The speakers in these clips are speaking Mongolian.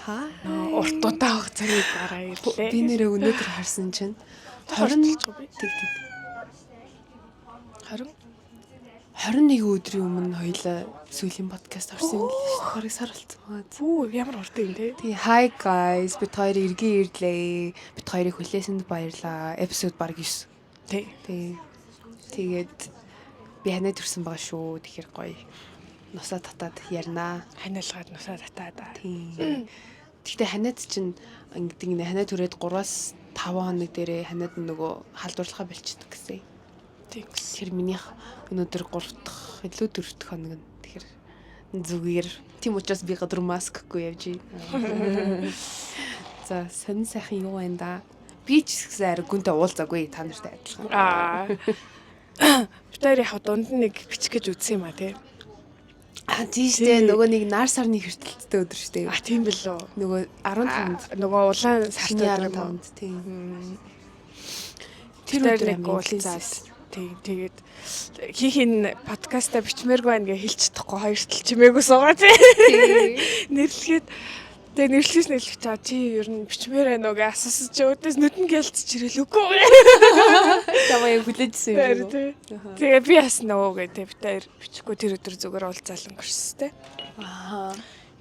Хаа. Урт удаан хугацааны дараа ирлээ. Би нэрээ өнөөдөр харсан чинь 20 20 тэг тэг. 20 21 өдрийн өмнө хоёлаа сүүлийн подкаст орсон юм л шүү дээ. Бараг сар болцсон байгаа. Пүү, ямар урт юм те. Тий, hi guys. Бид хоёр эргэн ирлээ. Бид хоёрыг хүлээсэнд баярлаа. Episode бараг 9. Тий. Тий. Тэгээд би ханаа төрсэн байгаа шүү. Тэгэхээр гоё. Нусаа татаад ярина. Ханиалгаад нусаа татаад. Тийм. Гэхдээ ханиад чинь ингэдэг нэ, ханиад түрээд 3-аас 5 хоног дээрээ ханиад нь нөгөө халдварлахаа болчихдог гэсэн. Тийм. Тэгэхээр минийх өнөөдөр 3 дахь илүү 4 дахь хоног нь. Тэгэхээр зүгээр. Тийм учраас би гадар маскгүй явж байна. За, сонин сайхан юу байна да? Би ч гэсэн арай гүнтэй уулзаагүй та нартай адилхан. Аа. Бид хоёр яг дунд нь нэг бичих гэж үзсэн юм а тий. А, тийм штэ, нөгөө нэг нар сарны хэртэлттэй өдөр штэ. А, тийм бэл үү. Нөгөө 15-нд. Нөгөө улаан сартай өдөр юм уу? 15-нд, тийм. Тэр Тэр өдөр өдөр нэг амин уулзаад. Тийм, тэгээд хин хин подкаста бичмээргүй байна гэж хэлж чадахгүй, хоёр тал чимээгүй суугаа тий. Нэрлэхэд тэгээ нэрлэхээс нэрлэх чаа, чи ер нь бичмээр байна уу гэж асуусан чи өөдөөс нүдэн гэлц чирэл үгүй. Чамаа яг хүлээжсэн юм шиг. Тэгээ би бас нөгөө гэ тэг бид хоёр бичихгүй, тэр өдөр зүгээр уулзаал өнгөрсөн те. Аа.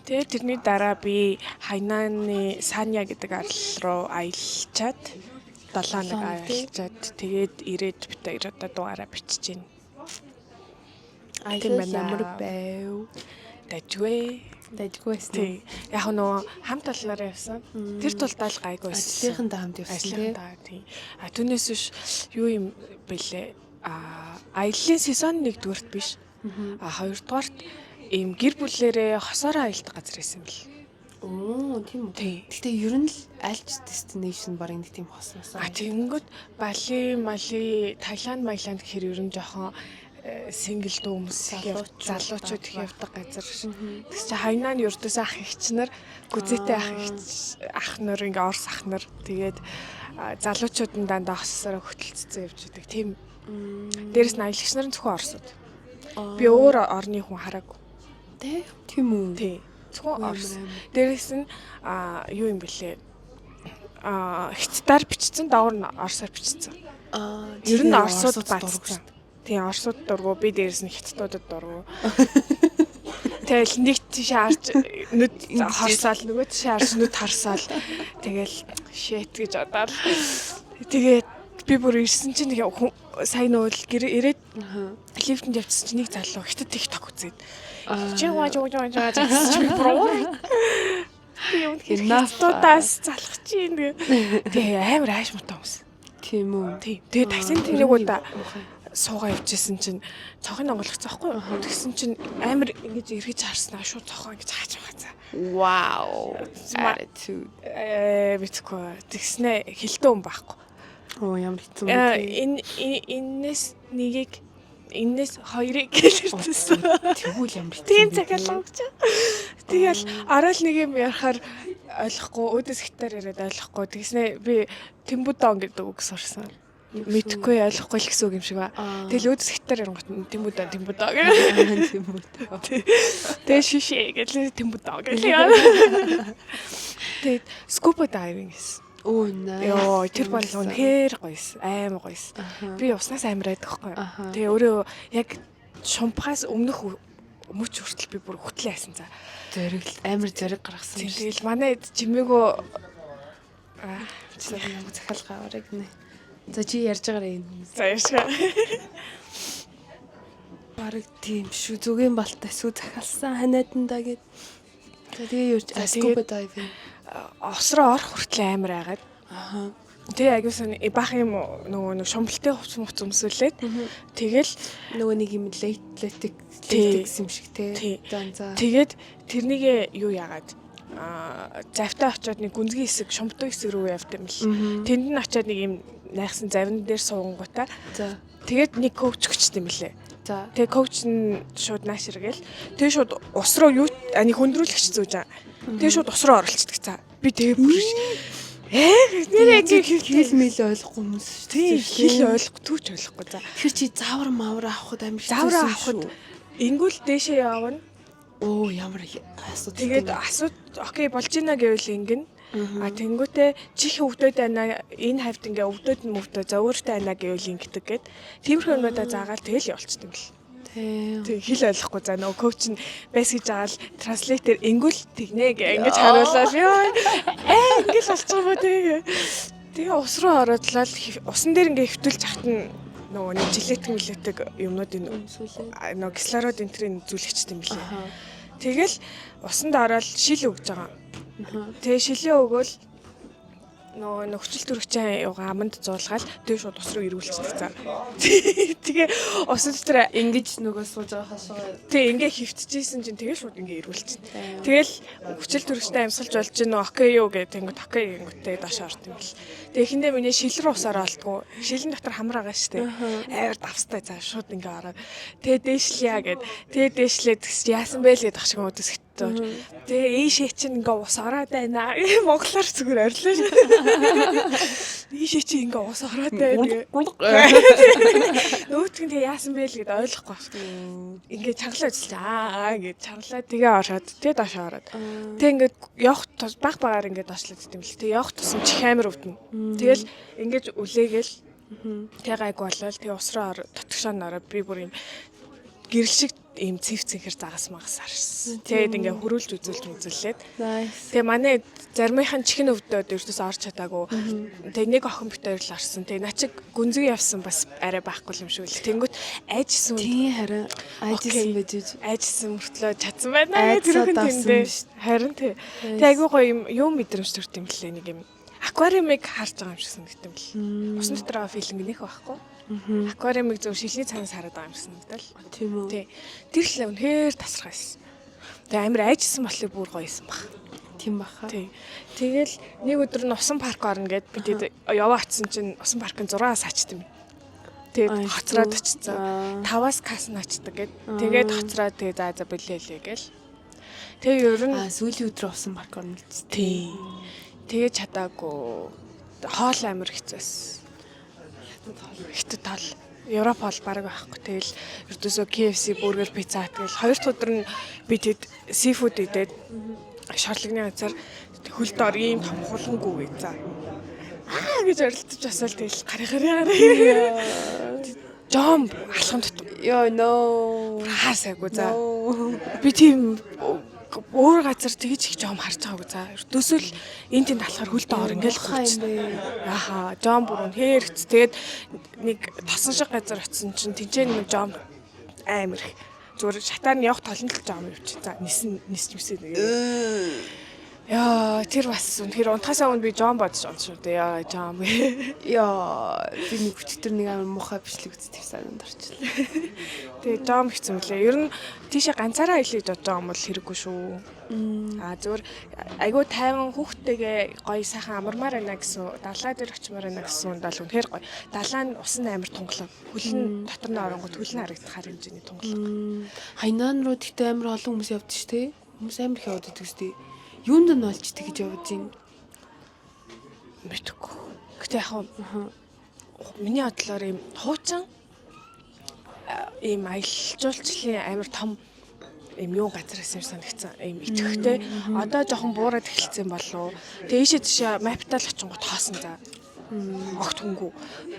Тэгээ тэрний дараа би Хайнаны Саня гэдэг арал руу аялчаад, 7 хоног аялчаад, тэгээд ирээд бид хоёр одоо дугаараа бичиж байна. Аялал байна. ямар байв? Дажгүй. Дажгүй байсан. Тий. Яг нөгөө хамт олноороо явсан. Тэр тулдаа л гайгүй байсан. Ажлынхантай хамт явсан тий. Ажлынхантай, тий. А, түүнээс биш юу юм бэлээ? А, аяллаа сезон нэгдүгээрт биш. А, хоёрдугаарт ийм гэр бүлээрээ хосоороо аялдаг газар байсан бэл. Оо, тийм үү. Тий. Гэтэ ер нь л альч destination баг нэг тийм хос мосоо. А, тэгэнгүүт Бали, Мали, Таиланд, Майланд гэхэр ер нь жоохон single дүү хүмүүс их залуучууд их явдаг газар. Тэгс чи Хайнаа нь ердөөсөө ах эгч нар, гүзээтэй ах эгч, ах нар, ингээ орс ах нар, тэгээд залуучууд нь дандаа хосоороо хөтөлцсөн явж идэг. Тийм. Дээрэс нь аялагч нар нь зөвхөн орсууд. Би өөр орны хүн хараагүй. Тэ? Тийм үү. Тий. Зөвхөн орс. Дээрэс нь юу юм бэлээ? А, хятадаар бичсэн, доогор нь орсоор бичсэн. Аа, Ер нь орсууд бацсан. Тийм, орсууд дургу, би дээрэс нь хятадуудад дургу. Тэгэл нэг тийш харж нүд хорсоол, нөгөө тийш харж нүд харсаал, тэгэл shit гэж бодоод. Тэгээд би бүр ирсэн чинь нэг сая нөгөө гэр ирээд лифтэнд явчихсан чинь нэг залуу хятад TikTok үзээд чи ваа жоо жоо жоо гэсэн чи би бүр уур. Би юм хятадуудаас залах чинь. Тэгээ амар ааш муутай хүмүүс. Тийм үү. Тийм. Тэгээ таксинд нэг удаа суугаа явжсэн чинь цонхын онгойлгоцсон байхгүй юу? Тэгсэн чинь амар ингэж эргэж харснаа шууд цонхоо ингэж хааж байгаа за. Wow. Attitude. Мэдгүй. Тэгснэ хилдэ хүн байхгүй. Оо, ямар хэцүү юм бэ? Энэ энэс нэгийг, энэс хоёрыг гэж ирсэн. Тэгвэл ямар хэцүү. Тийм захиалга өгч. Тэгэл орой л нэг юм ярахаар ойлгохгүй, өөдөөс хятаар яриад ойлгохгүй. Тэгснэ би Тэмбүдон гэдэг үг сурсан. Мэдхгүй, ойлгохгүй л гэсэн үг юм шиг ба. Тэгэл өөдөөс хятаар ярингот Тэмбүдон, Тэмбүдон гэх. Тэмбүдон. Тэгээ шишээ гэл, Тэмбүдон гэл. Тэгээд scuba diving гэсэн. Оо, nice. Йоо, тэр бол үнэхээр гоёс, амар гоёс. Би уснаас амар айдаг байхгүй юу. Тэгээ өөрөө яг шумпахаас өмнөх мөч хүртэл би бүр хөтлөө яасан за. Зориг, амар зориг гаргасан юм шиг. Тэгэл манай чимээгөө захиалга аваарай гинэ. За, чи ярьж байгаарай энэ хүмүүс. За, ярьшгаа. Бараг тийм шүү. Зүгийн балтай сүү захиалсан ханиаданда гэд. За, тэгээ юу scuba diving. Ос руу орох хүртэл амар айгаад. Тэгээ аягүй баах юм нөгөө нэг шумбалтай хувц муц өмсүүлээд тэгэл нөгөө нэг юм лейтик лейтекс юм шиг те. За. Тэгээд тэрнийг юу яагаад завтай очиод нэг гүнзгий хэсэг, шумбтай хэсэг рүү явд юм л. Тэнд нь очиод нэг юм найхсан завин дээр суунгуудаа. За. Тэгээд нэг коуч өгчт юм лээ. За. Тэгээ коуч нь шууд нааш иргээл. Тэгээ шууд ус руу юу нэг хөндрүүлэгч зүүж байгаа. Тэгээ шууд ус руу оролцдог. За. Би тэгээ бүр нэрээ ингэ хэл мэл ойлгохгүй хүмүүс шүү дээ. Хэл ойлгохгүй, түүч ойлгохгүй. За. Тэр чи заавар мавар авахд амар хэцүү. Заавар авахд ингүүл дээшээ явна. Оо, ямар их асуудал. Тэгээд асууд okay болж гинэ гэвэл ингэнэ. А тэнгүүтээ чих өвдөд байна, энэ хавьд ингээ өвдөд нь мөвдөө зовоортой байна гэвэл ингэдэг гэд. Тиймэрхүү юмудаа заагаал тэгэл явуулчихсан юм бэл. Тийм. Тэг хэл ойлгохгүй за нөгөө coach нь байс гэж байгаа л translator ингүүл тэгнэ гэ ингэж харуулаад ёо ээ ингээл болчих юм уу тэгээ. Тэгээ ус руу ороодлоо усан дээр ингээ хэвтүүлж хат нь нөгөө нэг жилетэг милетэг юмнуудын Сүлээ. нөгөө кислород энтрийн зүлэгчт юм билээ. Тэгэл усанд ороод шил өгж байгаа. Тэгээ шилээ өгөөл нөгөө нөхцөл төрөгчийн юга аманд зуулгаал тэгээ шууд ус руу эргүүлчихдэг за. Тэгээ усан дотор Ингэж нөгөө сууж байгаа хашаа. тэгээ ингээ хөвтөжсэн чинь тэгээ шууд ингээ эргүүлчихнэ. Тэгэл хүчил төрөгчтэй амьсгалж болж гин үү okay юу гэх тэнгүүт okay гингүүтээ доош орт юм бэл. Тэгээ эхэндээ миний шил рүү усаар олдгоо. Шилэн дотор хамар байгаа штэ. Амар давстай за шууд ингээ ороод тэгээ дээшлэе гэд. Тэгээ дээшлээд тэгс яасан бэ л гэдэг шиг өдөс хэттэй. Тэгээ ийшээ чинь ингээ ус ороод байна. Монголоор зүгээр орилоо шүү. Ийшээ чинь ингээ ус ороод байна. Нөгөөтг нь тэгээ яасан бэ л гэд ойлгохгүй. Ингээ чангалаа үзлээ. Аа гэж чангалаа тэгээ ороод тэгээ доош ороод. Тэгээ ингээд явах тус баг багаар ингээд доошлоод идэм бэл. Тэгээ явах тусам чих амар өвдөнө. Тэгэл ингээд үлээгээл тэгээ гайг болол тэгээ ус руу дотгошоо нь ороод би бүр юм гэрэл шиг ийм цэв цэнхэр загас магас харсан. Тэгээд ингээ хөрүүлж үзүүлж үзүүлээд. Nice. Тэгээ манай заримынхаа чихэн өвдөд ердөөс орж чадаагүй. Тэгээ нэг охин бит хоёр л орсон. Тэгээ начиг гүнзгий явсан бас арай байхгүй юм шиг л. Тэнгүүт айжсэн Тийм харин айжсэн байж иж. айжсэн мөртлөө чадсан байна. Айдсаад Тэр хүн авсан тэндээ. биш. Харин тий. Тэгээ айгүй гоё юм юм мэдрэмж төрт юм лээ нэг юм. Аквариумыг харж байгаа юм шиг санагдсан юм бэл. Усан дотор байгаа feeling нэх байхгүй. Аквариумыг зөв шилний цаанаас хараад байгаа юм шиг санагдал. Тийм үү. Тий. Тэр л үнэхээр тасархай байсан. Тэгээ амар айжсэн болохоор бүр гоё юм баг. Тийм баха. Тий. Тэгэл нэг өдөр нь усан парк орно гэд бид хэд яваа очсон чинь усан паркын 6-аас ачт юм. Тэгээд Аа, хоцроод хэцүү. очсон. Аа. 5-аас кас нь очдог гэд. Тэгээд хоцроод тэгээ за за бэлээлээ гэл. Тэгээ ер нь Аа, сүүлийн өдөр усан парк орно гэж. тий. Тэгээ чадаагүй. Хоол амар хэцүү байсан. Хятад хоол. Европ хоол бараг байхгүй. Тэгэл ердөөсөө KFC, бургер, пицца тэгэл хоёр дахь өдөр нь би тэд seafood идээд шорлогны газар хөл доор ийм том хулгангүй гэж за. Аа гэж оролдож басаал тэгэл гарын гарын гарын. Жом алхам тутам. Йоо, no. Хаа сайгүй за. No. Би тийм өөр газар тэгж их жом харж байгаагүй за. Ердөөсөө л энэ тэнд алхахаар хөл доор ингээл Муухай юм гүйцэн. бэ. Яха, жом бүр үнэхээр хэц. Тэгээд нэг тосон шиг газар очисон чинь тэнцэн нэг жом амар их. Зүгээр шатаар нь явах толон л жом явчих. За нисэн нисч мисээ нэг. Яа, тэр бас үнэхээр унтахаасаа өмнө би жом бодож онц шүү дээ. Яа, жом. Йоо, би нэг өчтөр нэг амар муухай бичлэг үзтээ санаанд орчлоо. Тэгээ жом хэцүү мөлий. Ер нь тийшээ ганцаараа аялах гэж бодож байгаа юм бол хэрэггүй шүү. Аа зүгээр айгүй тайван хүүхдтэйгээ гоё сайхан амармаар байна гэсэн далаа дээр очимоор байна гэсэн үнд бол үнэхээр гоё. Далаа нь ус нь амар тунгалаг. Хөл нь дотор нь оронгууд хөл нь харагдахаар хэмжээний тунгалаг. Хайнан руу тэгтээ амар олон хүмүүс явдаг шүү дээ. Хүмүүс амар их яваад идэг шүү дээ. Юунд нь олж тэгж явж юм? Мэдгүй. Гэтэ яг хав миний бодлоор ийм хуучин ийм аялал жуулчлалын амар том ийм юу газар байсан юм санагдсан. Ийм идэвхтэй. Одоо жоохон буураад эхэлсэн болов. Тэгээ ийшээ тийшээ маптал очингууд хоосон за. Огт хүнгүй.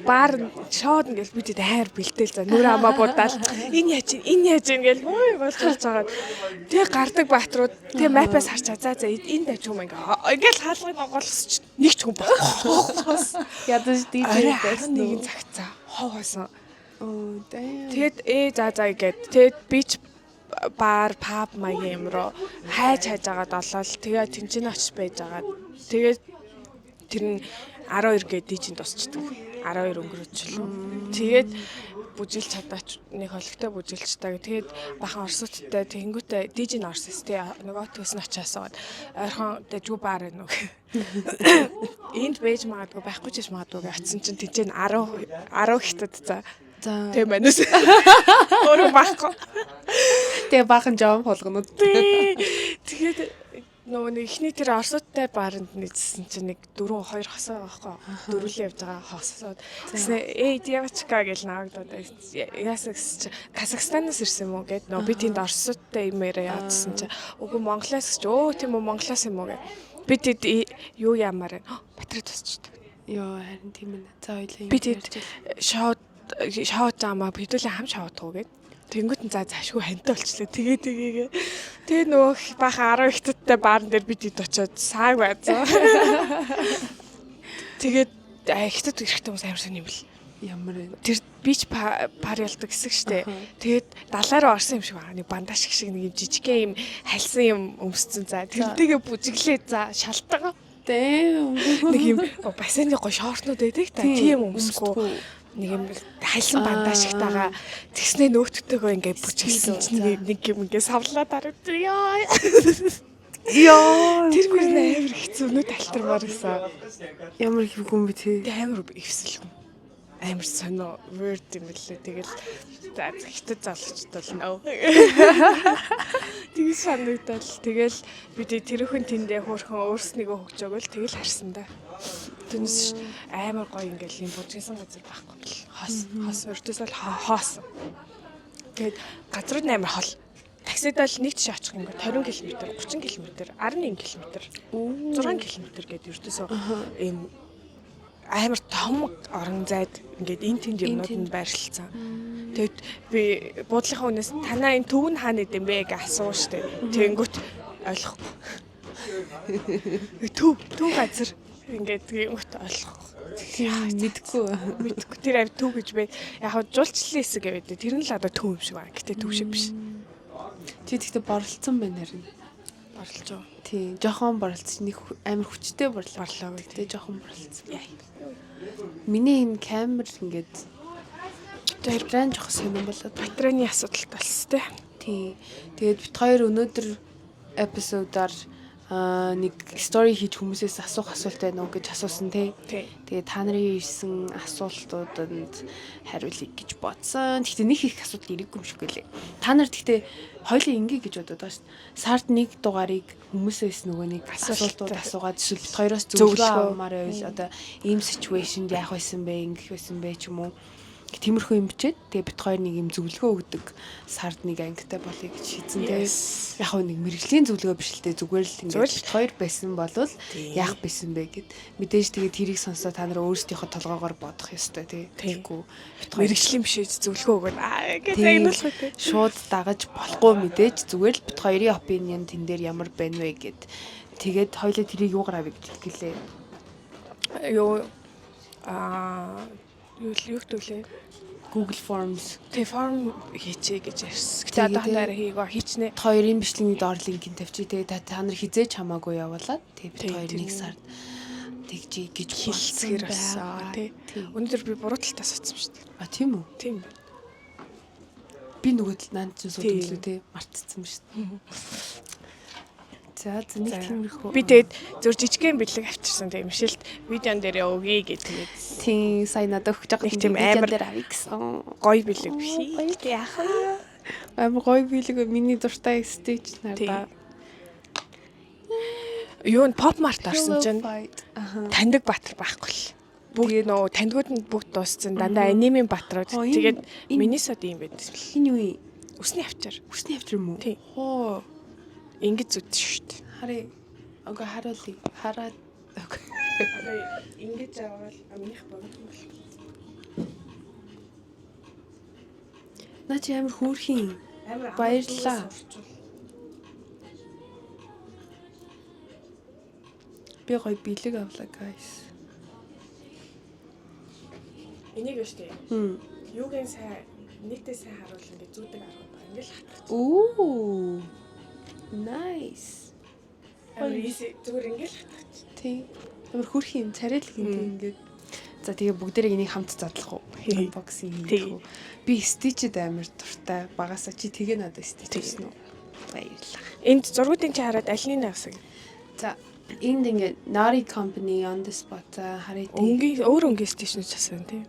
Баар шоод ингээл бид хэд хайр бэлдээл за нүр амаа будаал энэ яаж ийн энэ яаж ийн гэл хөөе болж болж байгаа. Тэгээ гардаг баатрууд тэгээ мапаас харчаа за за энэ даж юм ингээ ингээл хаалгыг онгойлгосч нэг ч хүн байхгүй. Ядаж DJ Орой байсан 11 цагт за хов хоосон. Оо, damn. Тэгэд ээ за за гэд тэгэд бич бар паб маягийн юм руу хайж хайж агаад олоод тэгээ тэнцэнэ очиж байж агаад тэгээд тэр нь 12 гээд дижин дуусчдаг. 12 өнгөрөөчлөө. Тэгээд бүжилч чадаач нэг хологтой бүжилч таа. Тэгээд бахан орсуудтай тэгэнгүүтээ дижин орсос тий нөгөөтгөөс нь очиасаад ойрхон дэжгүй бар байна уу. Энд байж магадгүй байхгүй ч гэж магадгүй гэж очисон чинь тэнцэн 10 10 хятад за. За. Тийм байна уу? Өөрөө байхгүй. Тэгээ баахан жом хулганууд. Тий. Тэгээд Нөгөө нэг ихний тэр орсуудтай баранд нийцсэн чинь нэг дөрөв хоёр хосоо байхгүй. Дөрвөлээ явж байгаа хосоод. Тэгснэ "Эй, девочка" гэж наагдаад яасан гэсэн чи Казахстанаас ирсэн юм уу гэд. Нөгөө би тэнд орсуудтай юм яриа яадсан чи үгүй Монголоос гэж өө тийм үү Монголоос юм уу гэд. Би тэд юу яамаар байна. Батарей тусчдаг. Йоо, харин тийм ээ. За хоёлаа. Би тэд шоуд шоуд жаамаа хэдүүлээ хам шоудах уу гэд. Тэнгүүт нь за заашгүй хантай болчлаа. Тэгээ тэгээгээ. Тэгээ нөгөө бахан 10 ихтэттэй баарн дээр бид ид очиод сааг байцсан. Тэгээд ихтэд эрэхтэй хүмүүс амар сони юм бэл. Ямар вэ? Тэр бич пар ялдаг хэсэг штэ. Тэгээд далаа руу орсон юм шиг байгаа. Нэг бандаж шиг нэг юм жижигхэн юм хальсан юм өмсцэн за. Тэрнтэйгээ бүжиглээ за шалтгаа. Дэм. Нэг юм бассейны гоо шортнууд байдаг та. Тийм өмсөхгүй нэг юм хальсан бандажигтайгаа тэгснээ нөөтгтэйгөө ингээ бүжиглсэн чинь нэг юм ингээ савлаад харагдав. Яа. Йоо. Тэр мөр амар хэцүү нүд алтармаар байсан. Ямар их хүн бэ те. Тэг амар эвсэлгүй. Амар сонио weird юм лээ. Тэгэл за хятад залуучд бол нөө. Тэгэж санагдал. Тэгэл бид тэрхэн тэндээ хөөрхөн өөрснийгөө хөгжөөгөл тэгэл харсан да. Тэрнээс амар гоё ингээл юм бужигсан газар байхгүй бэл. Хос хос өртөөс бол хоос. Тэгээд газрууд амар хол. Таксид бол нэг жишээ очих ингээд 20 км, 30 км, 11 км, 6 км гэдэг ердөөсөө ийм амар том орон зайд ингээд эн тэнд юмнууд нь байрлалцсан. Тэгэд би буудлынхаа хүнээс танаа энэ төв нь хаана идэм бэ гэж асуу штэ. Тэнгүүт ойлгохгүй. Төв төв газар ингээд тэгэнгүүт ойлгохгүй. Мэдгүй. Мэдгүй тэр ав төв гэж бай. Яг хав жуулчлалын хэсэг гэдэг. Тэр нь л одоо төв юм шиг байна. Гэтэ төв шиг биш. Чи тэгтээ боролцсон байна харин. Боролцоо. Тийм, жохон боролцсон. Нэг амар хүчтэй борлоо. Борлоо гэх. Тэгтээ жохон боролцсон. Миний энэ камер ингээд Тэр бранд жоох сонирн болоод. батарейны асуудалтай болсон те. Тийм. Тэгээд бит хоёр өнөөдөр эпизодаар нэг story хийж хүмүүсээс асуух асуулт байна уу гэж асуусан тий. Тий. Тэгээд та нарын ирсэн асуултууданд хариулъя гэж бодсон. Гэхдээ нэг их асуудал ирээгүй юм шиг гэлээ. Та нар гэхдээ хоёулаа ингээ гэж бодод байгаа шүү дээ. Сард нэг дугаарыг хүмүүсээс нөгөө нэг Асуулт. асуултууд асуугаад эсвэл бит хоёроос зөвлөгөө Зөвлөгөө. авмаар байвал одоо ийм situation яах байсан бэ, ингэх байсан бэ ч юм уу. Тиймэрхүү юм бичээд тэгээ бит хоёр нэг юм зөвлөгөө өгдөг сард нэг ангитай болъё гэж шийдсэн тэгээ. Yes. Яг хөө нэг мэрэгжлийн зөвлөгөө биш л дээ зүгээр л ингээд Зүгээр л. бит хоёр байсан болвол Тийм. яах байсан бэ гэд мэдээж тэгээ тэрийг сонсоо та нар өөрсдийнхөө толгоогоор бодох ёстой тий. Тийм. Тэгэхгүй бит хоёр Мэргэжлийн биш ээ зөвлөгөө өгнө. Аа гэж Тийм. агнуулах үү. шууд дагаж болохгүй мэдээж зүгээр л бит хоёрын opinion тэн дээр ямар байна вэ гэд тэгээд хоёлаа тэрийг юугаар авъя гэж хэлгэлээ. Юу аа юу л юу гэдүүлээ. Google Forms Тэг form хийчихье гэж ярьсан. Гэтэ Тэгээ, одоохондоо тэгээ. арай хийгөө хийчнэ. бит хоёрын бичлэгийн доор линкийг тавьчих тэгээ та нар хизээч хамаагүй явуулаад тэгээ бит Тийм, хоёр тэр нэг сард тэгжий гэж Хилцгэр болсон болсон байгаа. тий. Тийм. Өнөөдөр би буруу талдаа суудсан шүү дээ. А тийм үү? Тийм. Би нөгөө тал наанд чинь суудаг Тийм. лүү те мартцсан ба шүү дээ. За за нэг За. тиймэрхүү. Би тэгээд зөөр жижигхэн бэлэг авчирсан. Тэгээ Мишельд видеон дээрээ өгье гэж тэгээд тийм сая надад өгч байгаа Нэг тийм амар- дээр авъя гэсэн. гоё бэлэг биш. Гоё яах вэ? Амар гоё бэлэг миний дуртай стич надаа. Юу н Pop Mart орсон чинь Аха. таньдаг баатар байхгүй л. Бүгд нөө таньдгууд нь бүгд дууссан. Дандаа анимын баатрууд. Оо, энэ- Тэгээд энэ- Miniso ийм байдаг л. Энэ юу юм? Үсний авчаар. Үсний авчир юм уу? Тийм. Хоо. Ингэж зүт шүү дээ. Харъя. Окей, харуулъя. Хараад. Окей. Одоо ингэж аваад амных богино бол. Наа чи амар хөөрхийн. Амар Баярлалаа. Би гоё бэлэг авлаа, guys. Энийг юу штэ. Хм. Юугийн сайн нийтээ сайн харуул ингэ зүүдэг арга байна. Ингээл хатгах. Ooh. Nice. Амар easy зүгээр ингээл хатгах. Тийм. Амар хөөрхөн юм царайлаг юм Мм. тийм ингээд. За тэгээ бүгдээрээ энийг хамт задлах уу? Тий. Unboxing хийх Тий. үү? Би Stitch-д амар дуртай. Багасаа чи тэгээ надад Stitch Тий. өгсөн үү? Баярлалаа. Энд зургуудын чи хараад аль нь авсан? За энд ингээд Naughty Company on the spot за харъя тий. Өнгийн өөр өнгийн стейшнүүд ч ассан тий.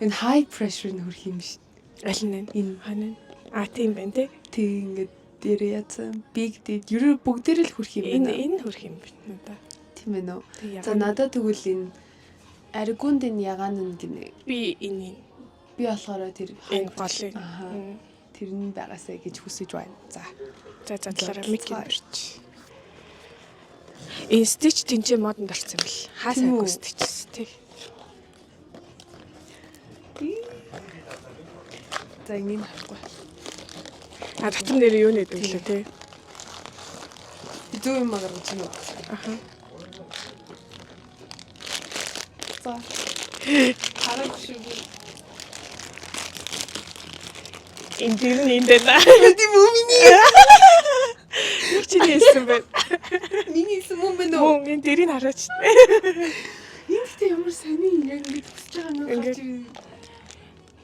Энэ high pressure нь хөрх юм шүү. Аль нь вэ? Энэ Хань нь. А тийм байна тий. тий ингээд Дээр яцсан big deal. Ер нь бүгдээр л хөрх юм Энэ байна. энэ хөрх юм байна надаа. Тийм ээ нөө. Тэг За надад тэгвэл энэ аргунд энэ ягаан нь гинэ. Би энэ Би болохоор тэр энэ голыг. Аха. Тэр нь байгаасай гэж хүсэж байна. За. За за талаараа Микки бэрч. Энэ Stitch тэнцээ модонд орсон юм бэл. Хаа Тийм үү? сайгүй Stitch тий. За энийг харахгүй. А дотор нэр юу нэдэг лээ тий. Би зөв юм гаргаж байна уу? Аха. За. Хараагүй шүү. Энэ дэр нь энд байна. Тийм үү миний? Нэг чиний хэлсэн байна. Миний хэлсэн мөн байна уу? Мөн энэ дэрийг хараач. Энэ гэхдээ ямар сони яг ингэж хүсэж байгаа юм гарч ирээ.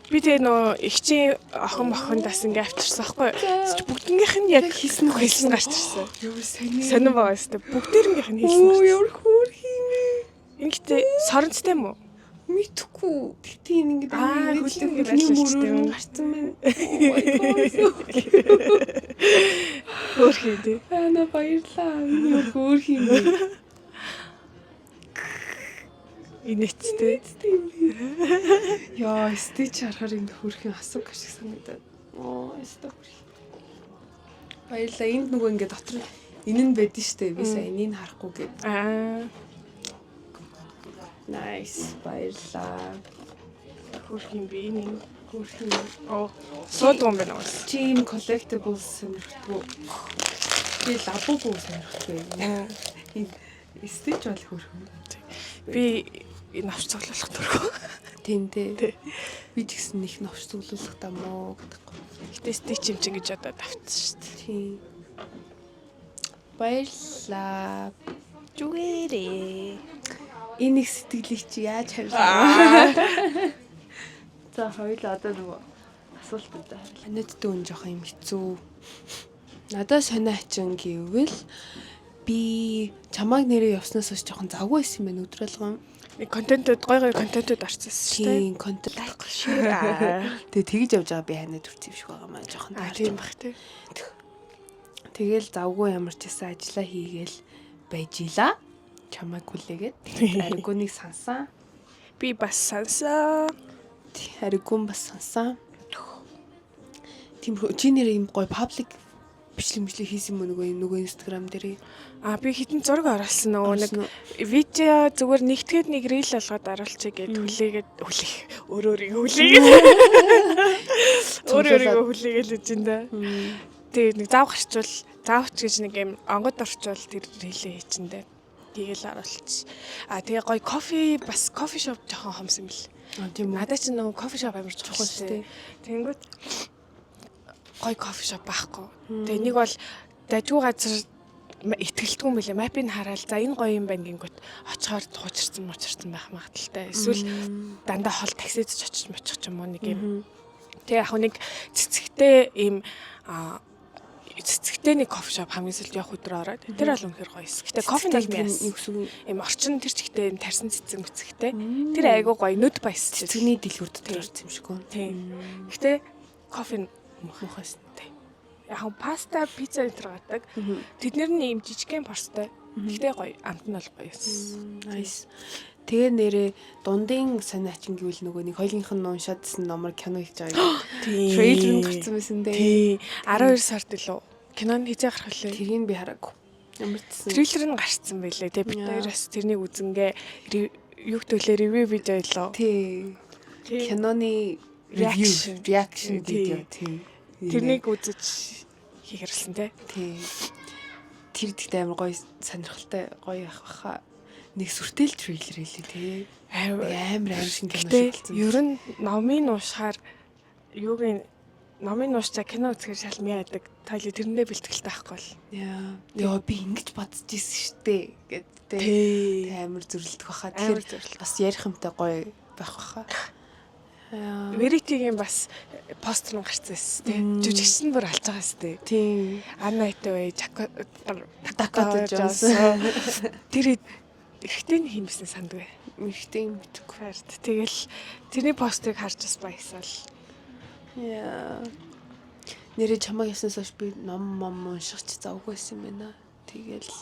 Би тэгээ нөө эгчийн охин мохинд бас ингээ авчирсан байхгүй. Чи бүгднгийнх нь яг Хийсэн үү? хийсэн гарч ирсэн. Ямар сони. Сонин байгаа өстэй. Бүгдээрнгийнх нь хийсэн Оо гарч ирсэн. ямар хөөрхөн юм бэ? Энэ гэтээ соронцтой юм уу? Мэдхгүй. Тэгтээ энэ ингэж Аа, амар хөлний хөлний ингэ байлаа мөрөөр юм. нь гарцсан байна. Oh my God. Хөөрхөн тий. Ана баярлаа. Энэ ямар хөөрхөн юм бэ? Инээцтэй. Яа, стич харахаар энэ хөөрхөн асууг шиг санагдаад. Оо, өстой хөөрхөн. Баярлаа. Энд нөгөө ингэ дотор энэ нь байдэн штэ. Би сая энийг харахгүй гээд. Аа, Nice. Баярлаа. хөөрхөн би энэ. Хөөрхөн. Оо, суудгүй юм байна уус. Чи ийм collectibles сонирхдаг уу? Би лабубу сонирхдаг. Энэ стич бол хөөрхөн. Би энэ авч цуглуулах дургүй. Тийм дээ. Тий. Би ч гэсэн их новш цуглуулах даа мó гэдэг. Гэтэ стич юм чинь гэж бодоод авчихсан шүү дээ. Тийм. Баярлалаа. Зүгээрээ. Энэ их сэтгэлийг чи яаж хариулах вэ? За хоёул одоо нөгөө асуултуудаа хариулъя. Ханадтай үн жоох юм хэцүү. Надад сонио хачин гэвэл би чамааг нэрээ явснаас хойш жоохон завгүй байсан юм байна өдөр болгон. Нэг контентууд гой гой контентууд орчихсон шүү дээ. Тийм контент Лайк share. Тэгээ тэгж явж байгаа би ханад хүрсэн юм шиг байгаа маа жоохон Аа таарч. тийм бах тий. Тэгэл завгүй ямар ч байсан ажиллаа хийгээл байж ила. Чамайг хүлээгээд аригуныг сансан. Би бас сансан. Аригун бас сансан. Тийм чи нэр юм гой паблик бичлэг мичлэг хийсэн юм уу нөгөө Instagram дээр? Аа би хитэн зураг оруулсан нөгөө нэг Оруулсан уу? видео зүгээр нэгтгээд нэг reel болгоод оруулчих гээд хүлээгээд хүлээх өөрөө өөрийгөө хүлээгээд өөрөө өөрийгөө хүлээгээл гэж юм да. Тэгээ нэг зав гарчвал заавч гэж нэг юм онгод орчвол тэр reel ээ хийчихэндээ. Тэгээл оруулчих. Аа тэгээ гоё кофе бас coffee shop жоохон хомсон юм бэл. Аа тийм үү. Надад ч нөгөө coffee shop амар чухал Чухал шүү шүү дээ. Тэнгүүт гоё coffee shop байхгүй. Тэгээ нэг бол дажгүй газар итгэлтгүй юм билээ. Map ыг хараад за энэ гоё юм байна гингүүт очихоор хуучирсан муучирсан байх магадaltaй. Эсвэл дандаа хол таксид ч очиж мочих ч юм уу нэг юм. Тэгээ яг нэг цэцэгтэй ийм цэцэгтэй нэг coffee shop хамгийн сүүлд явах өдөр ороод тэр бол үнэхээр гоё эс. Гэтэ кофе нь бол юу юу гэсэн үг? ийм орчин тэр чигтээ ийм тарсан цэцэг мэцэгтэй. Тэр айгуу гоё нүд баясч. Цэцэгний дэлгүүр дотор орсон юм шиг үү? Тийм. Гэтэ кофе нь Муухайс. Тийм. Яг нь паста, пицца энэ төр гадаг. Тэднэр нь ийм жижигхэн порцтой. Гэтэ гоё, амт нь бол гоё эс. Nice. Тэгээ нэрээ дундын сонио хачин гэвэл нөгөө нэг хоёулынх нь уншаадсэн номор кино хийж байгаа юм. Тийм. Трейлер нь гарсан байсан дээ. Тийм. 12 сард илүү. Кино нь хэзээ гарах вүлээ? Тэрийг би хараагүй. Ямар ч гэсэн. Трейлер нь гарцсан байлээ. Тэгээ бид Яа. хоёр бас тэрнийг үзэнгээ юу гэдүүлээ review видео илүү. Тий. Киноны review, Reaction. reaction Тий. видео тий. Тэрнийг үзэж хийхэрсэн те. тий. Тэр тэгтээ амар гоё сонирхолтой гоё явах баха. Нэг сүртэл трейлер хэлээ тий. Амар Амар амар шинэ кино Гэтэ шиг болсон. ер нь номын уушгаар юугийн номын уушчаа кино үзэхээр шал мяадаг. Тайлы тэрэндээ бэлтгэлтэй байхгүй бол. Яа. Йоо би ингэж бодож ирсэн штэ гэд тий. Тий. Амар зөрлөдөх баха. Амар Тэгэхээр зөвлөлт. бас ярих юмтай гоё байх баха. Яа. Verity-гийн бас постэр нь гарсан эс тий. Жүжигч нь бүр алж байгаа эс тий. Тийм. Anna Hathaway, Dakota Johnson. Тэр эрэгтэй нь хиймсэн сандгүй. Эрэгтэй юм мэдэхгүй. Харт. Тэгэл тэрний постерыг харж бас баясаал. Яа. Нэрээ чамайг яснаас хойш би ном мом унших ч завгүй байсан юм байна. Тэгэл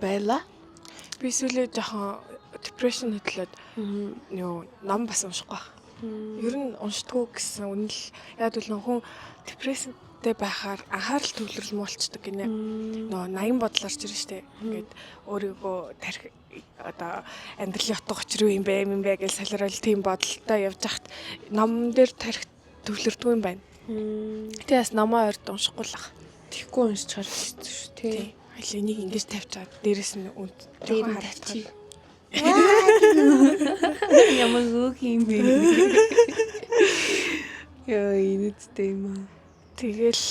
байла. Би сүүлээ жоохон depression хөдлөөд юу ном бас уншихгүй байх. Ер нь уншдаггүй гэсэн үнэл яг л хүн depression-тэй байхаар анхаарал төвлөрөл муулчдаг гинэ. Нөгөө 80 бодол орж ирнэ штэ. Ингээд өөрийгөө тарих одоо амьдралын утга учир юу юм бэ юм бэ гэж солиорол тийм бодолтой явж хахад ном дээр тарих төвлөрдгүй юм байна. Тэгээ бас номоо ойрд уншихгүй л ах. Тэгэхгүй уншчихар хэцүү шүү тий. Аль энийг ингэж тавьчаад дээрэс нь үнд Дээр жоохон нь харагдах. тавьчих. Ямар хөөх юм бэ? Яа, инээдтэй юм аа. Тэгэл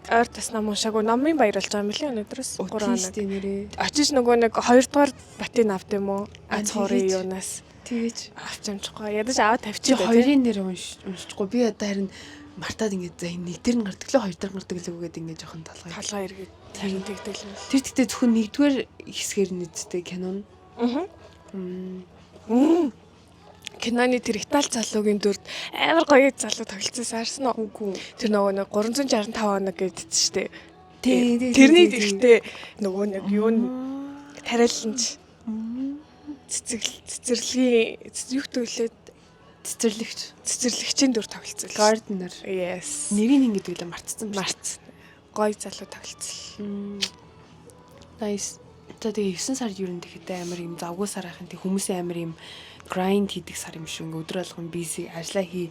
ойр тас ном уншаагүй номын баяр болж байгаа юм лээ өнөөдрөөс 3 хоног. Тийштэй нэрээ. Очиж нөгөө нэг 2 дугаар батын авд юм уу? А, Аз хуурын тэгэж. юунаас Тэгэж. авч амжихгүй. Ядаж аваад Чи тавьчих. хоёрын нэр уншчихгүй. Би одоо харин мартаад ингээд за энэ нэг дээр нь гардаг лөө хоёр дээр нь гардаг лөө гэдэг ингээд жоохон толгой. Толгой эргээд харин тэгтэл юм. Тэр тэгтээ зөвхөн нэгдүгээр хэсгээр нийтдээ кинон. Аа. Киноны тэр Итали залуугийн дүрд амар гоё залуу тоглолцсон саарсан уу? Үгүй. Тэр нөгөө нэг 365 хоног гэдсэн штэ. Тий, тий, Тэрний тий, тий. эрэхтэй нөгөө нэг юу н тариалан ч цэцэгл цэцэрлэгийн юу гэдэг лээ Цэцэрлэгч. цэцэрлэгчийн дүр тоглолцсон. Gardener. Yes. Нэрийг ингэ гэдэг лээ мартсан байна. Марц. Гоё залуу тоглолцсон. Nice. За тэгээ 9 сар ер нь тэгэхэд амар юм завгүй сар ахын тэг хүмүүсийн амар юм grind хийдэг сар юм шүү. Ингээ өдөр болгон busy ажиллаа хий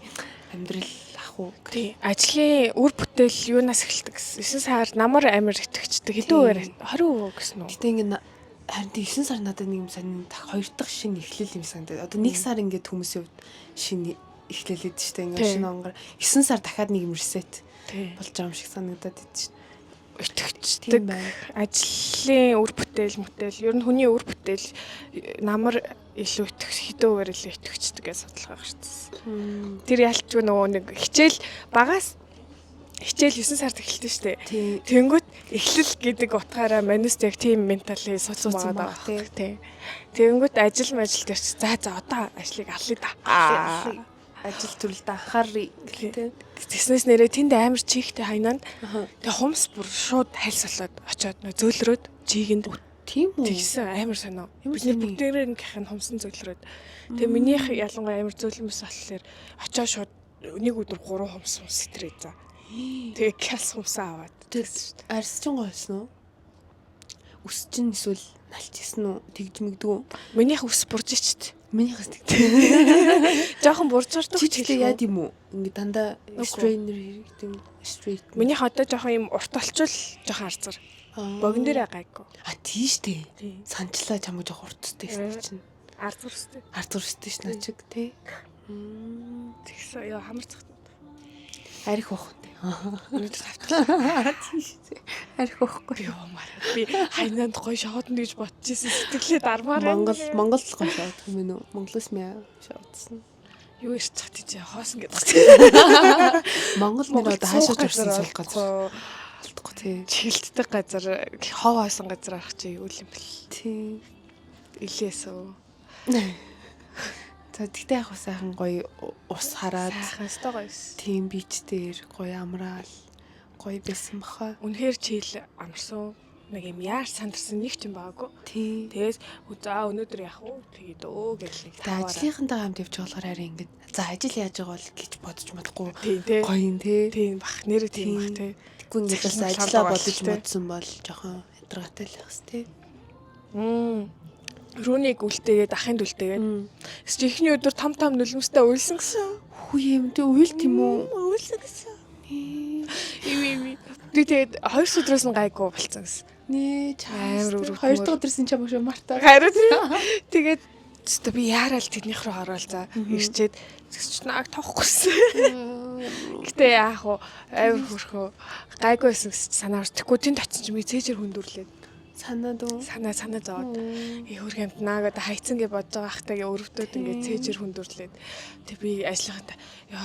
амьдрал ах уу. Тий. Ажлын үр бүтээл юунаас эхэлдэг гэсэн. 9 сар намар амар итгэждэг. Хэдэн үгээр 20% гэсэн үү? Гэтэ ингээ харин тэг 9 сар надад нэг юм сонин хоёр дахь шинэ эхлэл юм санагдаад. Одоо 1 сар ингээд хүмүүсийн хувьд шинэ эхлэлээд штэ ингээ Тий. шинэ онгор 9 сар дахиад нэг юм reset Тий. болж байгаа юм шиг санагдаад идэв штэ. Итгэждэг. Тийм байна. Ажлын үр бүтээл мүтэл ер нь хүний үр бүтээл намар илүү итгэх хэдэн үгээр илүү итгэждэг гэж судалгаа гарчсан. Тэр ялчгүй нөгөө нэг хичээл багаас хичээл 9 сард эхэлдэг штэ. Тий. Тэнгүүт эхлэл гэдэг утгаараа мануст яг тийм ментали суудсан Суудсан байгаа баг, даа. Тий. Тэнгүүт ажил мажил дээр чи за за одоо ажлыг алъя да. Аа. Ажил төрөлд анхааръя гэлтэй. Тэгснээс нэрээ тэнд амар чийхтэй хайнаанд. Аха. Тэгээ хумс бүр шууд хальс болоод очиод нөө зөөлрөөд чийгэнд Тийм үү? тэгсэн амар сонио. Ямар Бид нэр сони? бүгдээрээ ингэх нь хумсан зөөлрөөд. Тэгээ минийх ялангуяа амар зөөлөн мэс болохоор очиод шууд нэг өдөр 3 хумс хумс сэтрээ за. Тэгээ кялс хумсаа аваад. Тэр арьс чинь гоёсон уу? Үс чинь эсвэл налчсэн үү? Тэгж мэгдүү. Минийх ус бурж ичт. Минийхээс тэгдэг. Жохон бурж ордог Чи тэгтээ яад юм уу? Ингээ дандаа Үгүй. strainer хэрэгтэй юм. Straight. Минийх одоо жоохон юм урт олчвол жоохон арзар. Богин дээрээ гайгүй. А тийш дээ. Тий. Санчлаа чамаг жоох урттай гэсэн чинь. Арзар өстэй. Ард урттай ш начиг тий. Тэгсэн ёо хамарцах. Арих уух тий. Өнөөдөр тавтлаа. Тийш дээ. Арих уухгүй. Би уумаар. Би хайнаанд гоё шоодно гэж бодож исэн сэтгэлээ дармаар байна. Монгол Монгол гоё шууд юм уу? Монголоос мэ шоодсон. юу ирчих тийч хоосон гэдэг. Монгол нэр одоо хаашаа ч урсан сул газар. Алдахгүй тий. Чиглэлттэй газар хов хоосон газар арах чи юу юм бэл. Тий. Илээсөө. За тэгтээ яг сайхан гоё ус хараад Сайхан өстой гоё ус. тийм бич дээр гоё амраал гоё байсан баха. Үнэхээр чийл амарсан. Нэг юм яар сандарсан нэг ч юм байгаагүй. Тий. Тэгээс за өнөөдөр яах вэ? Тэгээд өө гэл нэг Тэгээ ажлынхантайгаа хамт явж байгаа болохоор харин ингээд за ажил яаж байгаа бол гэж бодож мадахгүй Тийм тий. гоё юм тий. Тийм бах нэрээ тийм бах тий. Тэггүй ингээд бас Цахим ажлаа лам бодож тий. модсон бол жоохон ядаргаатай л байх тий. Мм. Рүүнийг үлдээгээд ахын үлдээгээд. Эсвэл эхний өдөр том том нулимстай уйлсан гэсэн. Хүү юм тий уйлт юм уу? Уйлсан гэсэн. Иви иви. Би тэгээд хоёр өдрөөс нь гайгүй болцсон гэсэн. Нэ Амар чаа. өрөвдмөр. Хоёр дахь өдрөөс нь чамаг шүү Марта. Харин тэгээд өстө би яарал тэднийх рүү ороод за ирчээд тэгс чи нааг тоохгүй. Гэтэ яах вэ? Амар хөрхөө гайгүй байсан гэсэн чи санаа орж. Тэгэхгүй тэнд очсон чи ми цээжэр хүндүрлээд Санаад уу? санаа санаа зовоод э хөрх амт нааг одоо хайцсан гэж бодож байгаа хахтаа гээ өрөвдөд ингээд цээжэр хүндүрлээд тэг би ажиллахад ёо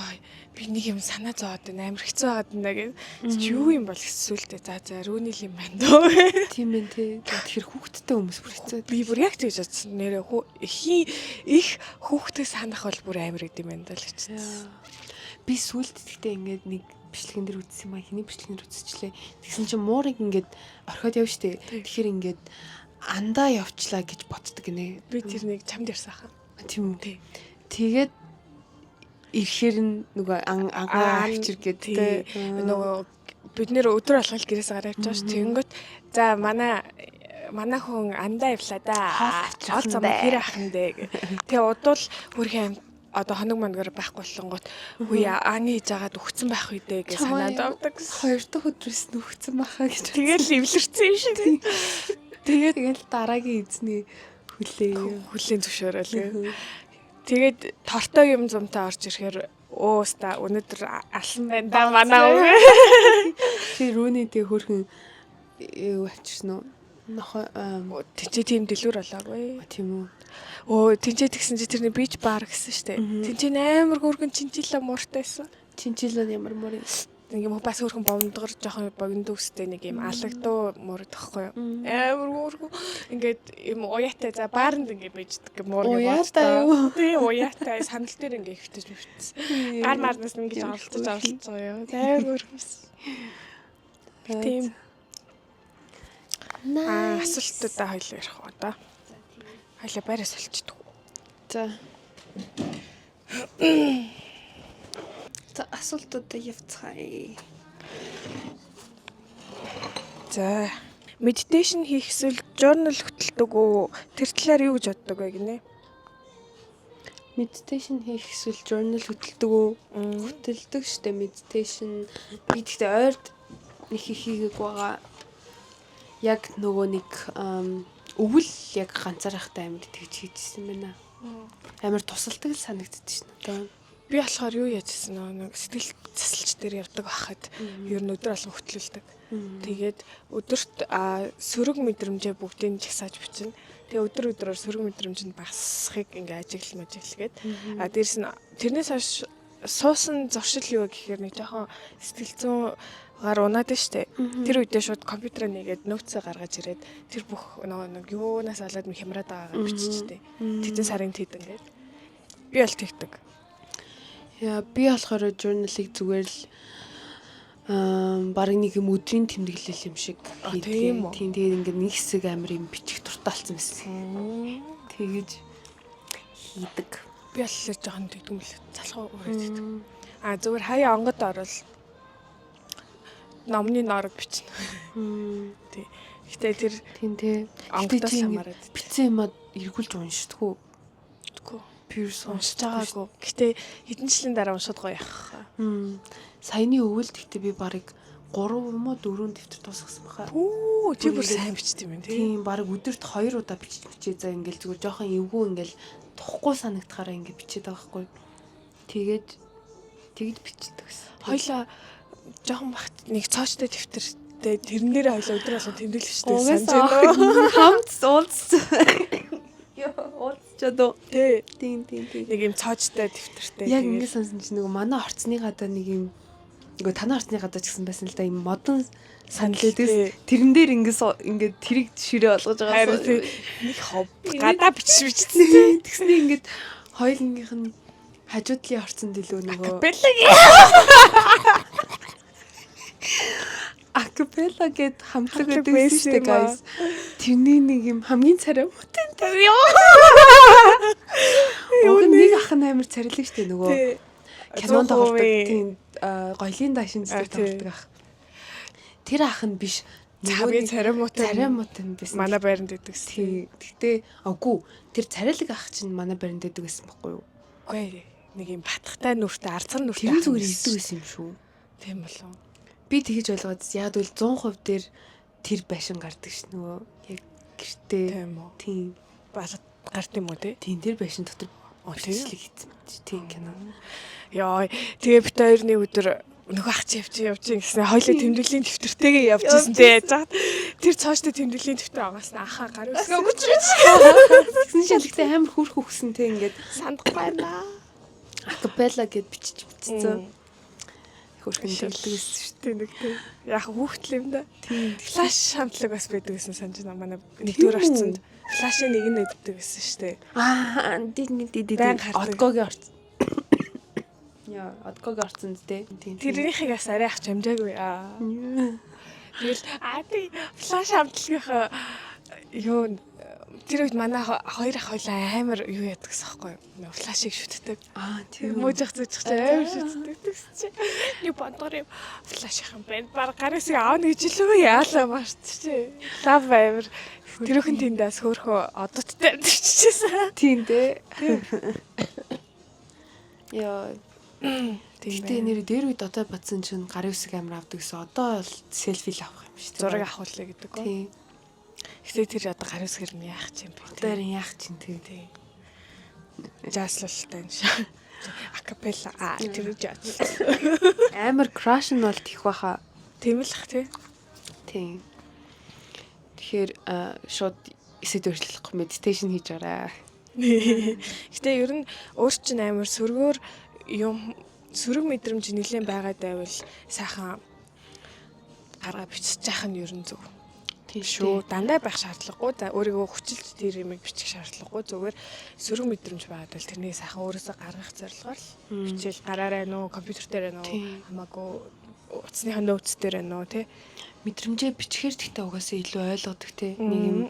би нэг юм санаа зовоод байна амар хэцүү байгаад байна гэж чи юу юм бол хэцүүлтэй за за рүүний л юм байна дөө Тийм ээ тий. Тэгэхээр хүүхдтэй хүмүүс бүр хэцүү. би бүр яг тэгж бодсон нэрээ хүү эхийн их хүүхдээ санах бол бүр амар гэдэм юм байна даа л гэж Би сүулт гэхдээ ингээд нэг Бичлэгэн дээр үзсэн юм а, хэний бичлэгэн дээр үзчихлээ. Тэгсэн чинь муурыг ингээд орхиод явна штэ. Тэгэхээр ингээд андаа явчлаа гэж боддог гинэ. Би тэрнийг чамд ярьсан хаа. Тийм үү. Тий. Тэгээд ирэхээр нь нөгөө ан агаа авчир гэдэг Тий. Нөгөө бид нэр өдөр болгол гэрээс гараа явж байгаа ш. Тэнгөт за манай хүн андаа явлаа да. Хоол авчрах Хоол зам нь дээ. хэр ах нь дээ гэ. Тэгээ удвал хөрхийн амт одоо хоног монгор байхгүй болонгот үе ан хийж агаад өгцөн байх үедээ гэж санаад авдаг. Хоёр дахь өдрөөс нүгцэн баха гэж. Тэгэл эвлэрсэн юм шиг. Тэгээд тэгэл дараагийн эзний хүлээ. Хүлийн зөвшөөрөл гэ. Тэгээд тортой юм зумтай орж ирэхээр өөста өнөөдөр алсан байна да манай өвөө. Тэр рүүний тэг хөрхөн юу авчирсан уу? Нохой Тинчээ тийм дэлгүүр болоогүй. тийм үү. Өө тинчээ тэгсэн чи тэрний бич бар гэсэн штэ. Тинчээ амар хөөрхөн чинчила мууртай байсан. Чинчила ямар муур юм. Нэг юм бас хөөрхөн бомдгор жоохон богино үстэй нэг юм алагдуу муур тахгүй юу. Амар хөөрхөн ингээд юм уяатай за бааранд ингээд бийждэг муур гэж Уяатай юу? Тий уяатай сандал дээр ингээд хөвтөж мөвтсөн. Гар марнаас ингээд оролцож оролцож байгаа юу. Амар хөөрхөн байсан. Тийм. Аа асуултуудаа хоёлоо ярих уу одоо. Хоёлоо байраа солилцдог. За. За асуултуудаа явцгаая. За. Meditation хийх эсвэл journal хөтэлдэг үү? Тэр талаар юу гэж боддог вэ гинэ? Meditation хийх эсвэл journal хөтэлдэг үү? Хөтэлдэг штэ meditation. Би тэгтээ ойрд нэг их хийгээг байгаа. Яг нөгөө нэг өвөл яг ганцаархтай амар тэгж хийжсэн байна. Амар тусалдаг л санагддаг шин одоо. Би болохоор юу яажсэн нөө нэг сэтгэл засалч дээр явдаг байхад ер нь өдөр болгон хөтлөлдөг. Тэгээд өдөрт сөрөг мэдрэмжээ бүгдийг жагсааж бичнэ. Тэгээ өдөр өдрөөр сөрөг мэдрэмж нь багасхыг ингээ ажиглал мажиглгээд. А дээрэс нь тэрнээс хойш суусан зуршил юу гэхээр нэг жоохон сэтгэл зүйн гар унаад нь штэ. Тэр үедээ шууд компьютераа нэгээд ноутсаа гаргаж ирээд тэр бүх нөгөө нэг юунаас болоод ми хямраад байгаагаа биччихтэй. Тэдэн сарын тэд ингээд. Би бол тэгдэг. Яа, би болохоор journal-ыг зүгээр л бараг нэг юм өдрийн тэмдэглэл юм шиг хийдэг. Тийм үү? Тийм, тэгээд ингээд нэг хэсэг амар юм бичих дуртай болсон байсан. Тэгэж хийдэг. Би болохоор жоохон тэгдэг юм л залхуу үрээд тэгдэг. А зүгээр хаяа онгод орол номны норог бичнэ. Тий. Гэтэ тэр Тийм тий. онгодоос чи ингээд хамаарат. Бичсэн юмаа эргүүлж уншдаггүй. Тэггүй. Би ерөөсөө Уншиж байгаагүй. Гэтэ хэдэн жилийн дараа уншаад гоё явах. Саяны өвөлд гэтээ би бараг 3 юм уу 4 дэвтэр дуусгасан баха. Пүү, чи бүр Бүр ингээд- сайн бичдэг юм тий. Тийм, бараг өдөрт 2 удаа бичиж бичээ за ингээл зүгээр жоохон эвгүй ингээл тухгүй санагдахаараа ингээд бичээд байгаа байхгүй. Тэгээд тэгж бичдэг гэсэн. Хоёлаа жоохон бахт нэг цоочтой дэвтэртэй тэрэн дээр хоёлаа өдөр болгон тэмдэглэж штэ санаж Угаасаа байна уу? хамт уулзсан. Йоо, уулзчаад уу. Тий. Тийм, тийм, тийм. Нэг юм цоочтой дэвтэртэй. Яг тэгээд ингэ сонсон чинь нөгөө манай орцны гадаа нэг юм нөгөө танай орцны гадаа ч гэсэн байсан л да юм модон Сандал сандал тий. тэрэн дээр ингэ ингэ тэрийг ширээ олгож Харин байгаа. тий нэг хов гадаа бичиж бичсэн. Тэгснээ ингээд хоёулынгийнх нь хажуудлын орцонд илүү нөгөө Акапелла акапелла гэд хамтлаг Хамтлаг байдаг байсан шүү дээ байсан юм аа. guys. Тэрний нэг юм хамгийн царай муутай. Уг нь нэг ах нь амар царилэг шүү дээ нөгөө тий. кинонд тоглодог. 100%. Тийм гоёлын дашин Аа, зэрэг тий. тоглодог ах. Тэр ах нь биш. Нөгөө Хамгийн нэг царай муутай. царай муутай нь байсан. Манай байранд байдаг гэсэн. Тий. Гэтэ аггүй тэр царайлаг ах чинь манай байранд байдаг байсан байхгүй юу? Үгүй нэг юм батхтай нүртэй арцган нүртэй. Тэр нь ах зүгээр байсан ирдэг шүү. байсан юм шүү. Тийм болов. Би тэгэж ойлгоод яг л 100% дээр тэр байшин гардаг ш нөгөө яг гэртээ. Тийм үү. Тийм. Балад гарт юм уу те? Тийм тэр байшин дотор Оо тийм. бичлэг хийсэн мэт. Тийм кино. Йоо тэгээ бит хоёр нэг өдөр нөгөө ах чи явчих явчих гэснээр хоёлаа тэмдэглэлийн дэвтэртэйгээ явчихсан те. За тэр цооштой тэмдэглэлийн дэвтэр агаас нь ахаа гар өсгөө өгч Тэгсэн чинь гэхдээ амар хөөрхөн өгсөн те ингээд сандахгүй байна. акапелла гэд бичиж бичсэн. Хөөрхөн тэмдэглэдэг байсан шүү. Тийм нэг тийм. Яг хүүхдэл юм да. Тийм. Флаш хамтлаг бас байдаг гэсэн санаж байна манай нэгдүгээр Тийм үү? орцонд. Флашын нэг нь байдаг гэсэн шүү дээ. Аа, ди ди ди ди. Байн гардаг. Откогийн орц. Яа, Одког орсон зү. Тийм. Тэрнийхийг бас арай авч амжаагүй. Аа. Тэгэл аа тий флаш хамтлагийнхаа юу тэр үед манай хоёр ах хоёлаа амар юу яадаг гэсэн байхгүй юу? Флашыг шүтдэг. Аа, тийм. Мууж ах зүжих чи амар шүтдэг гэсэн чи. Нэг бондгор юм флаш их юм байна. Баг гараас аавна гэж илүү яалаа марч чи. Лав амар тэрүүхэн тэндээс хөөхөө одоттой амьдчихсэн. Тийм дээ. Яа, Тийм. Гэтэ нэр дээр үед одоо бодсон чинь гарын үсэг амар авдаг гэсэн. Одоо бол селфи л авах юм шүү дээ. Зураг авахулаа гэдэг үү? Тийм. Гэтэ тэр одоо гарын үсгэр нь яах юм бэ? Одоо харин яах чинь тийм. Тийм. Жааслалтай юм шиг. Акапелла аа тэр жаас. Амар краш нь бол тийх баха. Тийм л ах тий. Тийм. Тэгэхээр шууд эсэд өөрчлөхгүй meditation хийж гараа. Гэтэ ер нь өөр чинь амар сөргөөр юм сөрөг мэдрэмж нэлээд байгаад байвал сайхан гаргаа бичиж яах нь ер нь зөв. Тийм Шүү. Дандаа байх шаардлагагүй. За өөрийгөө хүчилж тэр юмыг бичих шаардлагагүй. Зүгээр сөрөг мэдрэмж байгаад бол тэрнийг сайхан өөрөөсөө гаргах зорилгоор л бичээл гараарай нөө, компьютер дээр нөө, хамаагүй утасныхаа notes дээр нөө тий. Мэдрэмжээ бичгээр тэгтээ угаасаа илүү ойлгодог те. Нэг юм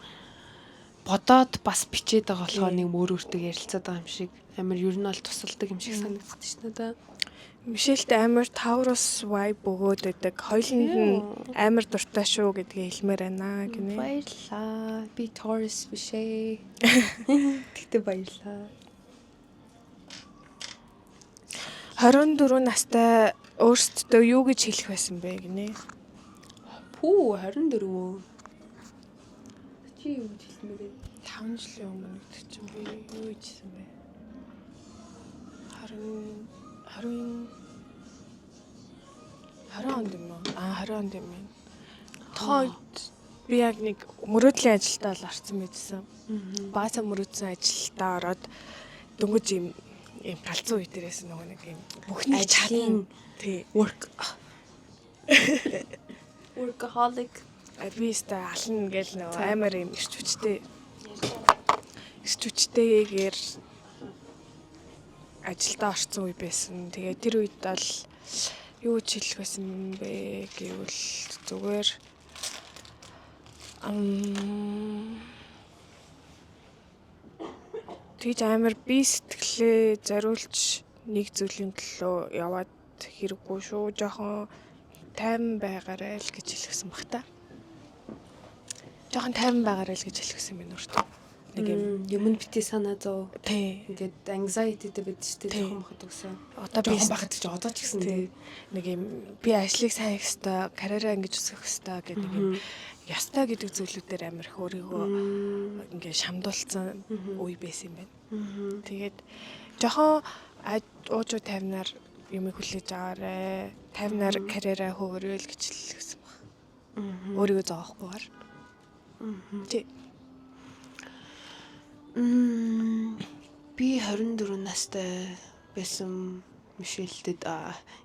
бодоод бас бичээд байгаа болохоор нэг өөр өөртөө ярилцаад байгаа юм шиг амар ер нь бол тусалдаг юм шиг санагддаг ш надаа. Мишельт амар Taurus vibe бөгөөд байдаг. Хоёуланд нь амар дуртай шүү гэдгийг хэлмээр байна гинэ. Баярлаа. Би Taurus биш ээ. Тэгтээ баярлаа. 24 настай өөрсдөө юу гэж хэлэх байсан бэ гинэ? Пүү 24 өө. Чи юу гэж хэлмээр вэ? 5 жилийн өмнө гэдэг чинь би юу хийжсэн бэ? 20 20 20 онд юм уу? Аа 20 онд юм байна. Тухайн үед би яг нэг мөрөөдлийн ажилдаа л орсон байжсан. Бааса мөрөөдсөн ажилдаа ороод дөнгөж юм юм галзуу үе дээрээс нөгөө нэг юм бүхнийг чадна. Тий. Work. Workaholic. Би өстой ална гэл нөгөө амар юм эрч хүчтэй эрч хүчтэйгээр ажилдаа орсон үе байсан. Тэгээ тэр үед бол юу ч хэлэх байсан бэ гэвэл зүгээр тэгж амар би сэтгэлээ зориулж нэг зүйлийн төлөө яваад хэрэггүй шүү. Жохон тайван байгаарай л гэж хэлсэн бах та. Жохон тайван байгаарай л гэж хэлсэн юм өөртөө. Нэг юм Юм бити санаа зов. тий. Ингээд anxiety-тэй байдаг шүү дээ жоохон бахад өгсөн. Одоо би Жоохон бахад ч одоо ч гэсэн тий. Нэг юм би ажлыг сайн хийх ёстой, карьераа ингэж өсгөх ёстой гэдэг нэг юм ёстой гэдэг зүйлүүдээр амар их өөрийгөө ингээ шамдуулсан үе байсан юм байна. Тэгээд жохон уужуу тайвнаар юмыг хүлээж аваарэ. Тайвнаар карьераа хөөрөөл гэж хэлсэн баг. Өөрийгөө зовоохгүйгээр. Тий. Би 24 настай байсан Мишельдэд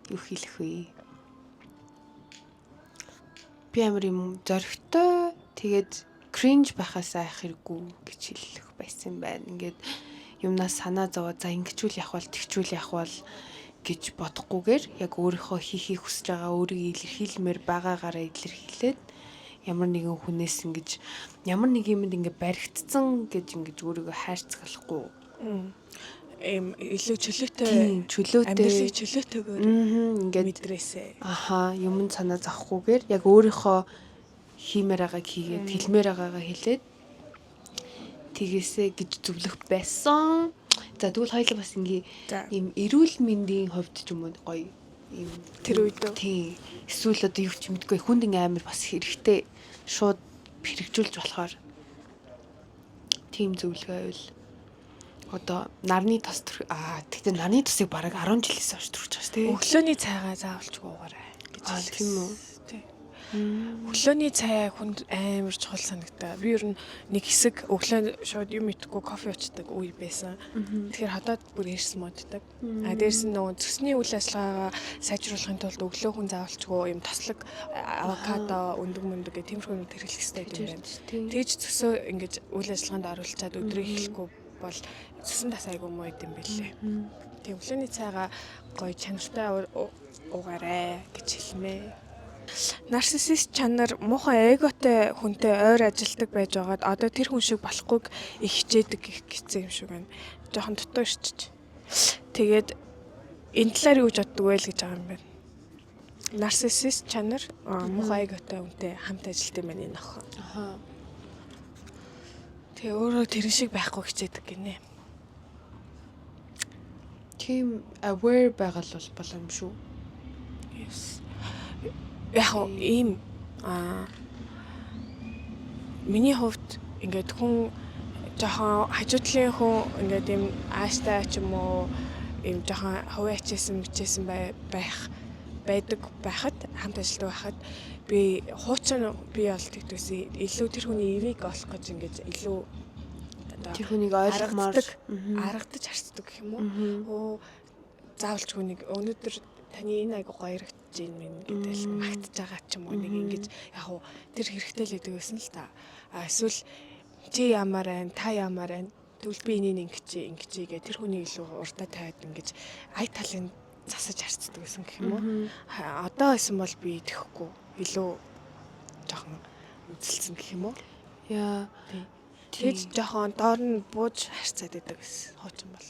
юу хэлэх вэ? Би амар юм зоригтой тэгээд cringe байхаас айх хэрэггүй гэж хэлэх байсан байна. Ингээд юмнаас санаа зовоо за ингэчүүл явах бол тэгчүүл явах бол гэж бодохгүйгээр яг өөрийнхөө хийхийг хүсэж байгаа өөрийгөө илэрхийлмээр байгаагаараа илэрхийлээд ямар нэгэн хүнээс ингэж ямар нэг юмд ингээ баригдсан гэж ингэж өөрийгөө хайрцаглахгүй. Эм илүү чөлөөтэй Тийм, чөлөөтэй амьдралыг чөлөөтэйгээр ингээд мэдрээсэй. Аха, юмд санаа зовхгүйгээр яг өөрийнхөө хиймээр байгааг хийгээд, хэлмээр байгаагаа хэлээд тэгээсэ гэж зөвлөх байсан. За тэгвэл хоёлаа бас ингээ ийм эрүүл мэндийн хувьд ч юм уу гоё ийм Тэр үед үү? Тийм. Эсвэл одоо юу ч мэдгүй хүнд ингээ амар бас хэрэгтэй шууд хэрэгжүүлж болохоор тийм зөвлөгөө байвал одоо нарны тос тэгтээ нарны тосыг бараг 10 жилээс хойш төрж байгаа шүү дээ. Өглөөний цайгаа заавалчгүй уугаарай гэж хэлсэн. Тийм үү? Тий. Өглөөний цай хүнд амар чухал санагдаа. Би ер нь нэг хэсэг өглөө шууд юм идэхгүй кофе уучдаг үе байсан. Тэгэхээр хотод бүр ирсэн моддаг. А дээрс нь нөгөө цөсний үйл ажиллагаагаа сайжруулахын тулд өглөө хүн заавалчгүй юм тослог авокадо, өндөг мөндөг гэх тиймэрхүү юм хэрэглэх хэрэгтэй юм байна. Тэгж цөсөө ингэж үйл ажиллагаанд оруулчаад өдрийг эхлэхгүй бол цэсэн тас айгүй муу юм бэлээ. Тэг өглөөний цайгаа гоё чанартай уугаарай гэж хэлмээ. Нарциссист чанар муухай эготой хүнтэй ойр ажилтдаг байж байгаад одоо тэр хүн шиг болохгүйг их хичээдэг гэх гэсэн юм шиг байна. Жохон дутуу ирчиж. Тэгээд энэ талаар юу гэж боддог вэ л гэж байгаа юм байна. Нарциссист чанар муухай эготой хүнтэй хамт ажилтдаг юм байна энэ охин. Аха. Тэгээ өөрөө тэр шиг байхгүй хичээдэг гинэ. Тийм aware байгаа л бол юм шүү. Yes. Яг ийм миний хувьд ингээд хүн жоохон хажуудлын хүн ингээд ийм ааштай ч юм уу ийм жоохон хувийн ачээсэн мчээсэн байх байдаг байхад хамт ажилладаг байхад би хуучин би бол тэгдвэсэн илүү тэр хүний эвийг олох гэж ингээд илүү одоо тэр хүнийг ойлгомоор аргадаж харцдаг гэх юм уу. Өө заавалч хүнийг өнөөдөр таны энэ айгу гоё яригдж ийн минь гэдэл магтаж байгаа ч юм уу нэг ингэж яг уу тэр хэрэгтэй л гэдэг байсан л та. А эсвэл чи ямар байна, та ямар байна? Тэгвэл би энийг ингэж ингэж гээ тэр хүний илүү урдаа тавиад ингэж ай талын засаж харцдаг байсан гэх юм уу. Одоо байсан бол би идэхгүй илүү жоохон үзэлцэн гэх юм уу. Яа. Тэгж жоохон доор нь бууж харьцаад байдаг гэсэн хуучин бол.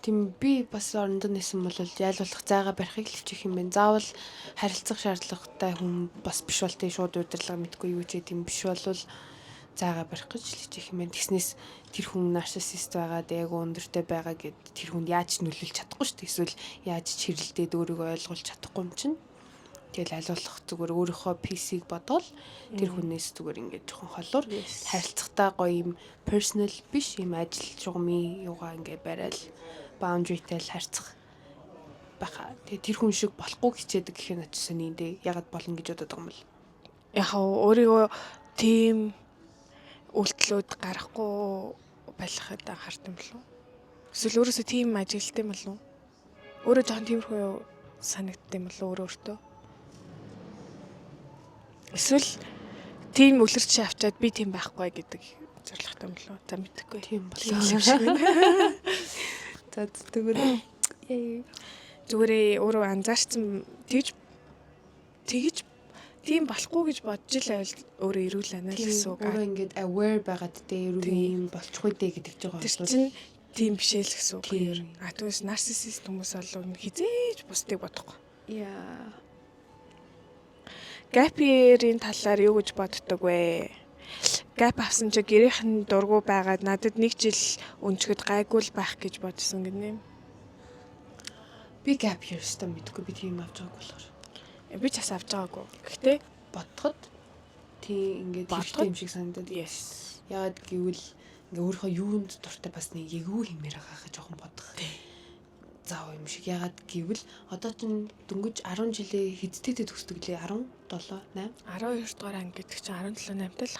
Тийм би бас орондоо нисэн бол яйл болох зайгаа барихыг л хичээх юм байна. Заавал харилцах шаардлагатай хүн бас биш бол тийм шууд удирдлага мэдгүй юу ч тийм биш болвол зайгаа барих гэж л хичээх юм байна. Тэгснээс тэр хүн нарциссист байгаа, яг өндөртэй байгаа гэд тэр хүнд яаж нөлөөлж чадахгүй шүү дээ. Эсвэл яаж ч хэрэлдээд өөрийгөө ойлгуулж чадахгүй юм чинь. Тэгэл аль болох зүгээр өөрийнхөө PC-г бодоол тэр хүнээс зүгээр ингээд жоохон холуур харилцахтаа гоё юм personal биш юм ажил чугмын юугаа ингээд барайл boundary-тэй л харьцах байхаа. Тэгээ тэр хүн шиг болохгүй хичээдэг гэх юм очсон юм дээ. Ягаад болно гэж бодод байгаа юм бол. Яг өөрийгөө тийм үйлдэлүүд гарахгүй байхад анхаарт юм болов уу? Эсвэл өөрөөсөө тийм ажиглалт юм болов уу? Өөрөө жоохон тиймэрхүү санагдд юм болов өөрөө өөртөө? Эсвэл тийм үлэрч авчаад би тийм байхгүй гэдэг зорилготой юм болов уу? За мэдэхгүй. Тийм болоо. За тэгвэл зүгээрээ өөрөө анзаарсан тэгж тэгж тийм болохгүй гэж бодож л байвал өөрөө эрүүл байна л гэсэн үг. Өөрөө ингээд aware байгаад тэ эрүүл юм болчихгүй дээ гэдэг ч байгаа Тэр чинь тийм биш ээ л гэсэн үг. А түүнээс нарциссист хүмүүс бол хизээж бусдыг бодохгүй. Яа. Gap year-ийн талаар юу гэж боддог вэ? Gap авсан чи гэрийнх нь дургу байгаад надад нэг жил өнчгöd гайгүй л байх гэж бодсон гинэ. Би gap year өстой мэдгүй, би тийм авч байгаагүй болохоор. Би ч бас авч байгаагүй. Гэхдээ бодоход тийм ингээд хэрэгтэй юм шиг санагдаад. Yes. Яагаад гэвэл ингээ өөрийнхөө юунд дуртай бас нэг эвгүй хэмээр байгаагаа жоохон бодох. Зав юм шиг. Яагаад гэвэл одоо чинь дөнгөж 10 жилээ хэдтэйтэй төгсдөг лээ 17 8 12 дугаар анги гэдэг чинь 17 8-тай л.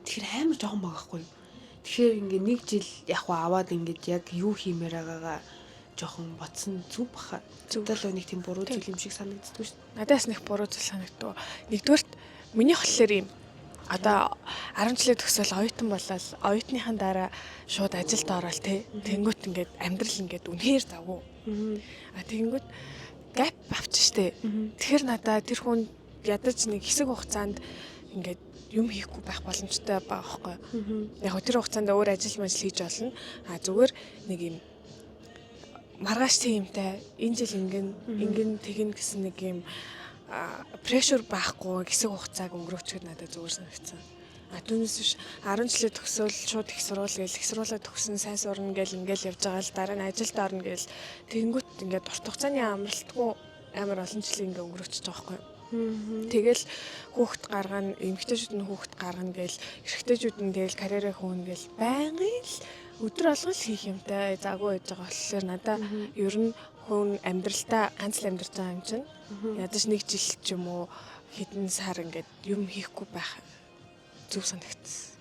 Тэгэхээр амар жоохон байгаа байхгүй юу? Тэгэхээр ингээ нэг жил яг хуу аваад ингээд яг юу хиймээр байгаагаа жоохон бодсон зүг баха. Зүгтэл нэг тийм буруу зүйл юм шиг санагддгүй шүү дээ. Надаас нэг буруу зүйл санагдав. Нэгдүгээрт миний холлоор юм одоо 10 жилээ төгсөөл оюутан болоод оюутныхаа дараа шууд ажилд ороод те тэнгүүт ингээд амьдрал ингээд үнэхээр завгүй. А тэнгүүт gap авчих штэ. Тэгэхээр надаа тэр хүн ядаж нэг хэсэг хугацаанд ингээд юм хийхгүй байх боломжтой байгаа байхгүй. Яг тэр хугацаанд өөр ажил мажил хийж болно. А зүгээр нэг юм маргааш тиймтэй энэ жил ингэн ингэн тэгнэ гэсэн нэг юм pressure байхгүй хэсэг хугацааг өнгөрөөчгöd надад зүгээр санагдсан. А түүнээс биш 10 жилээ төгсөөл шууд их сургууль гээл их сургуулаа төгсөн сайн сурна гээл ингээл явж байгаа л дараа нь ажилд орно гээл тэгэнгүүт ингээд урт хугацааны амралтгүй амар олон жилийн ингээ өнгөрөөчөж байгаа байхгүй юу. Тэгэл хүүхэд гаргана, эмэгтэйчүүд нь хүүхэд гаргана гээл эрэгтэйчүүд нь тэгэл карьераа хөөнө гээл байнгын л өдөр болгон л хийх юмтай заагүй байж байгаа болохоор надаа ер нь хүн амьдралтаа ганц л амьдарч байгаа юм чинь ядаж нэг жил ч юм уу хэдэн сар ингээд юм хийхгүй байх зөв санагдсан.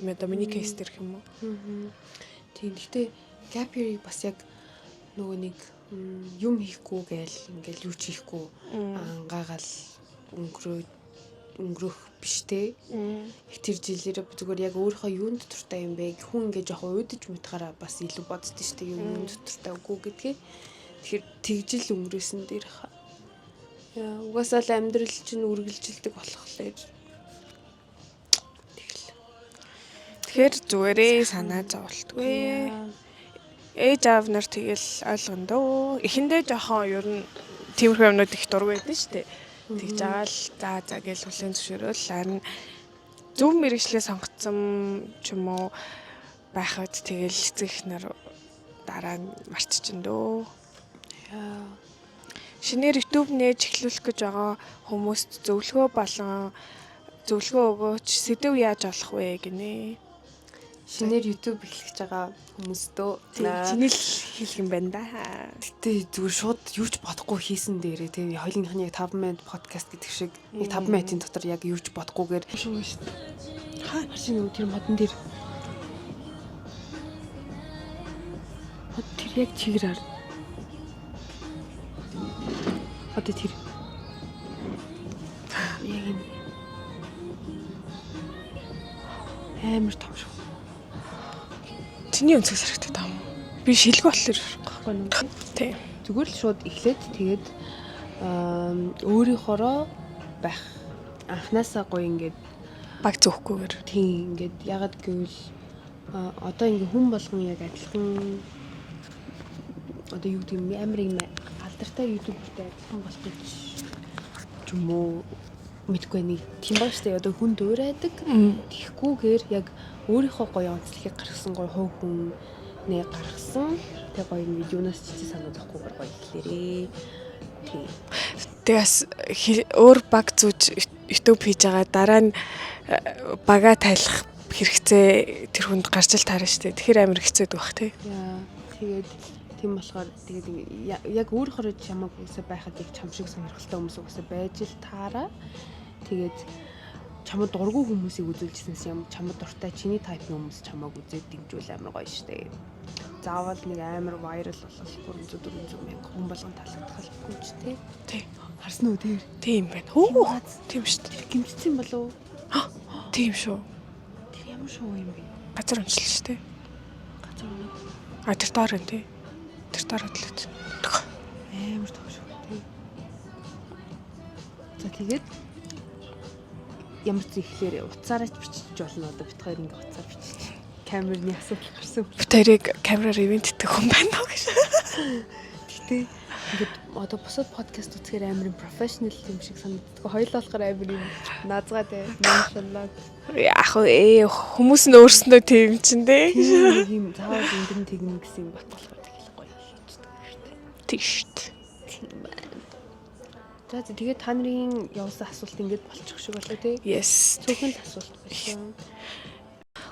Одоо миний кейс дэрх юм уу? Тийм. Гэхдээ gap year-ыг бас яг нөгөө нэг юм хийхгүй гээл ингээл юу ч хийхгүй ангаагаал өнгөрөө өнгөрөх биш те. Яг тэр жилээрээ зүгээр яг өөрийнхөө юунд дуртай юм бэ? Хүн ингээ жоохон уйдаж мэтгаараа бас илүү боддоо шүү дээ. Юунд дуртай үгүй гэдгээ. Тэгэхээр тэгжил өнгөрөөсөн дээр хаа. Яа, угаасаа л амьдрал чинь үргэлжилдэг болохоор тэгэл. Тэгэхээр зүгээрээ санаа зовлтгүй. Ээж аав нар тэгэл ойлгоно дөө. Эхэндээ жоохон ер нь тиймэрхүү юмнууд их дургүй байдэн шүү дээ. Тэгж байгаа л за за гэж хүлээн зөвшөөрөөл харин зөв мэрэгчлээ сонгоцсон ч юм уу байхад тэгэл эцэг их нар дараа нь марччин дөө. Яа. Шинээр YouTube нээж эхлүүлэх гэж байгаа хүмүүст зөвлөгөө болон зөвлөгөө өгөөч сэдв яаж олох вэ гинэ. Шинээр YouTube эхлэх гэж байгаа хүмүүстөө Чиний л хэлэх юм байна да. Гэтэ зүгээр шууд юу ч бодохгүй хийсэн дээрээ тийм хоёулынх нь яг 5 минут подкаст гэдэг шиг яг 5 минутын дотор яг юу ч бодохгүйгээр шүү шүү. Хаа харж нөгөө тэр модон дээр. Мод тэр яг чигээр хар. Одоо тэр. Яг энэ. Амар том шүү. Чиний өнцөг сарагтай юм. Би шилэг болохоор Баггүй нүг. тий. Зүгээр л шууд эхлээд тэгээд өөрийнхоороо байх анханасаа гоё ингээд Баг зөөхгүйгээр. тийм ингээд ягаад гэвэл одоо ингээ хүн болгон яг адилхан одоо юу гэдэг юм амар юм алдартай ютубертэй адилхан болох гэж ч юм уу мэдгүй нэг тийм баг штэ одоо хүн дуурайдаг тэгхгүйгээр яг өөрийнхөө гоё онцлогийг гаргасан гоё хувь хүн нэ гаргасан тэг гоё ингэ юунаас ч чи санаа зовхгүйгээр гоё эхлээрээ тийм. Тэгээ бас өөр баг зүүж YouTube хийж байгаа дараа нь бага тайлах хэрэгцээ тэр хүнд гарч ил таарна штэ. Тэгэхээр амар хэцүү байх тий. Яа тэгээд тийм болохоор тэгээд яг өөрөөхөө чамайг үсэ байхад яг чам шиг сонирхолтой хүмүүс угсаа байж л таараа. Тэгээд чамд дургүй хүмүүсийг үзүүлжсэнс юм чамд дуртай чиний тайпны хүмүүс чамайг үзээд дэмжүүл амар гоё штэ. Заавал нэг амар viral болох 300 400 мянга хүн болгон таалагдах албагүй ч тий. Тий. Харсан уу тэр? Тийм байна. Хөө. Тийм штэ. Тэр гимжсэн болов уу? Тийм шүү. Тэр ямар шоу юм бэ? Газар унчлаа штэ. Газар унаа. А тэр доор юм тий. Тэр доор хөдлөж. Амар том шүү тий. За тэгээд ямар ч ихлээр утсаараа ч бичиж болно одоо бит хоёр ингээ утсаар бичиж. Камерны асуудал гарсан. Бит хоёрыг камераар ивент идэх хүн байна уу гэж. Гэтэ ингээд одоо бусад подкаст үзэхээр амар юм профешнл юм шиг санагддаг. Хоёулаа болохоор амар юм наазгаа те ноншалаад. Яг ээ хүмүүс нь өөрсөндөө тийм чинь дээ. Тийм заавал ингэн тэгнэ гэсэн юм бат болохоор тэгэл гоё хийждэг шүү дээ. Тийм шүү дээ. Тийм байна. За тэгээд та нарын явуулсан асуулт ингээд болчих шиг болоо тий. Yes. Цөөхөн л асуулт байсан.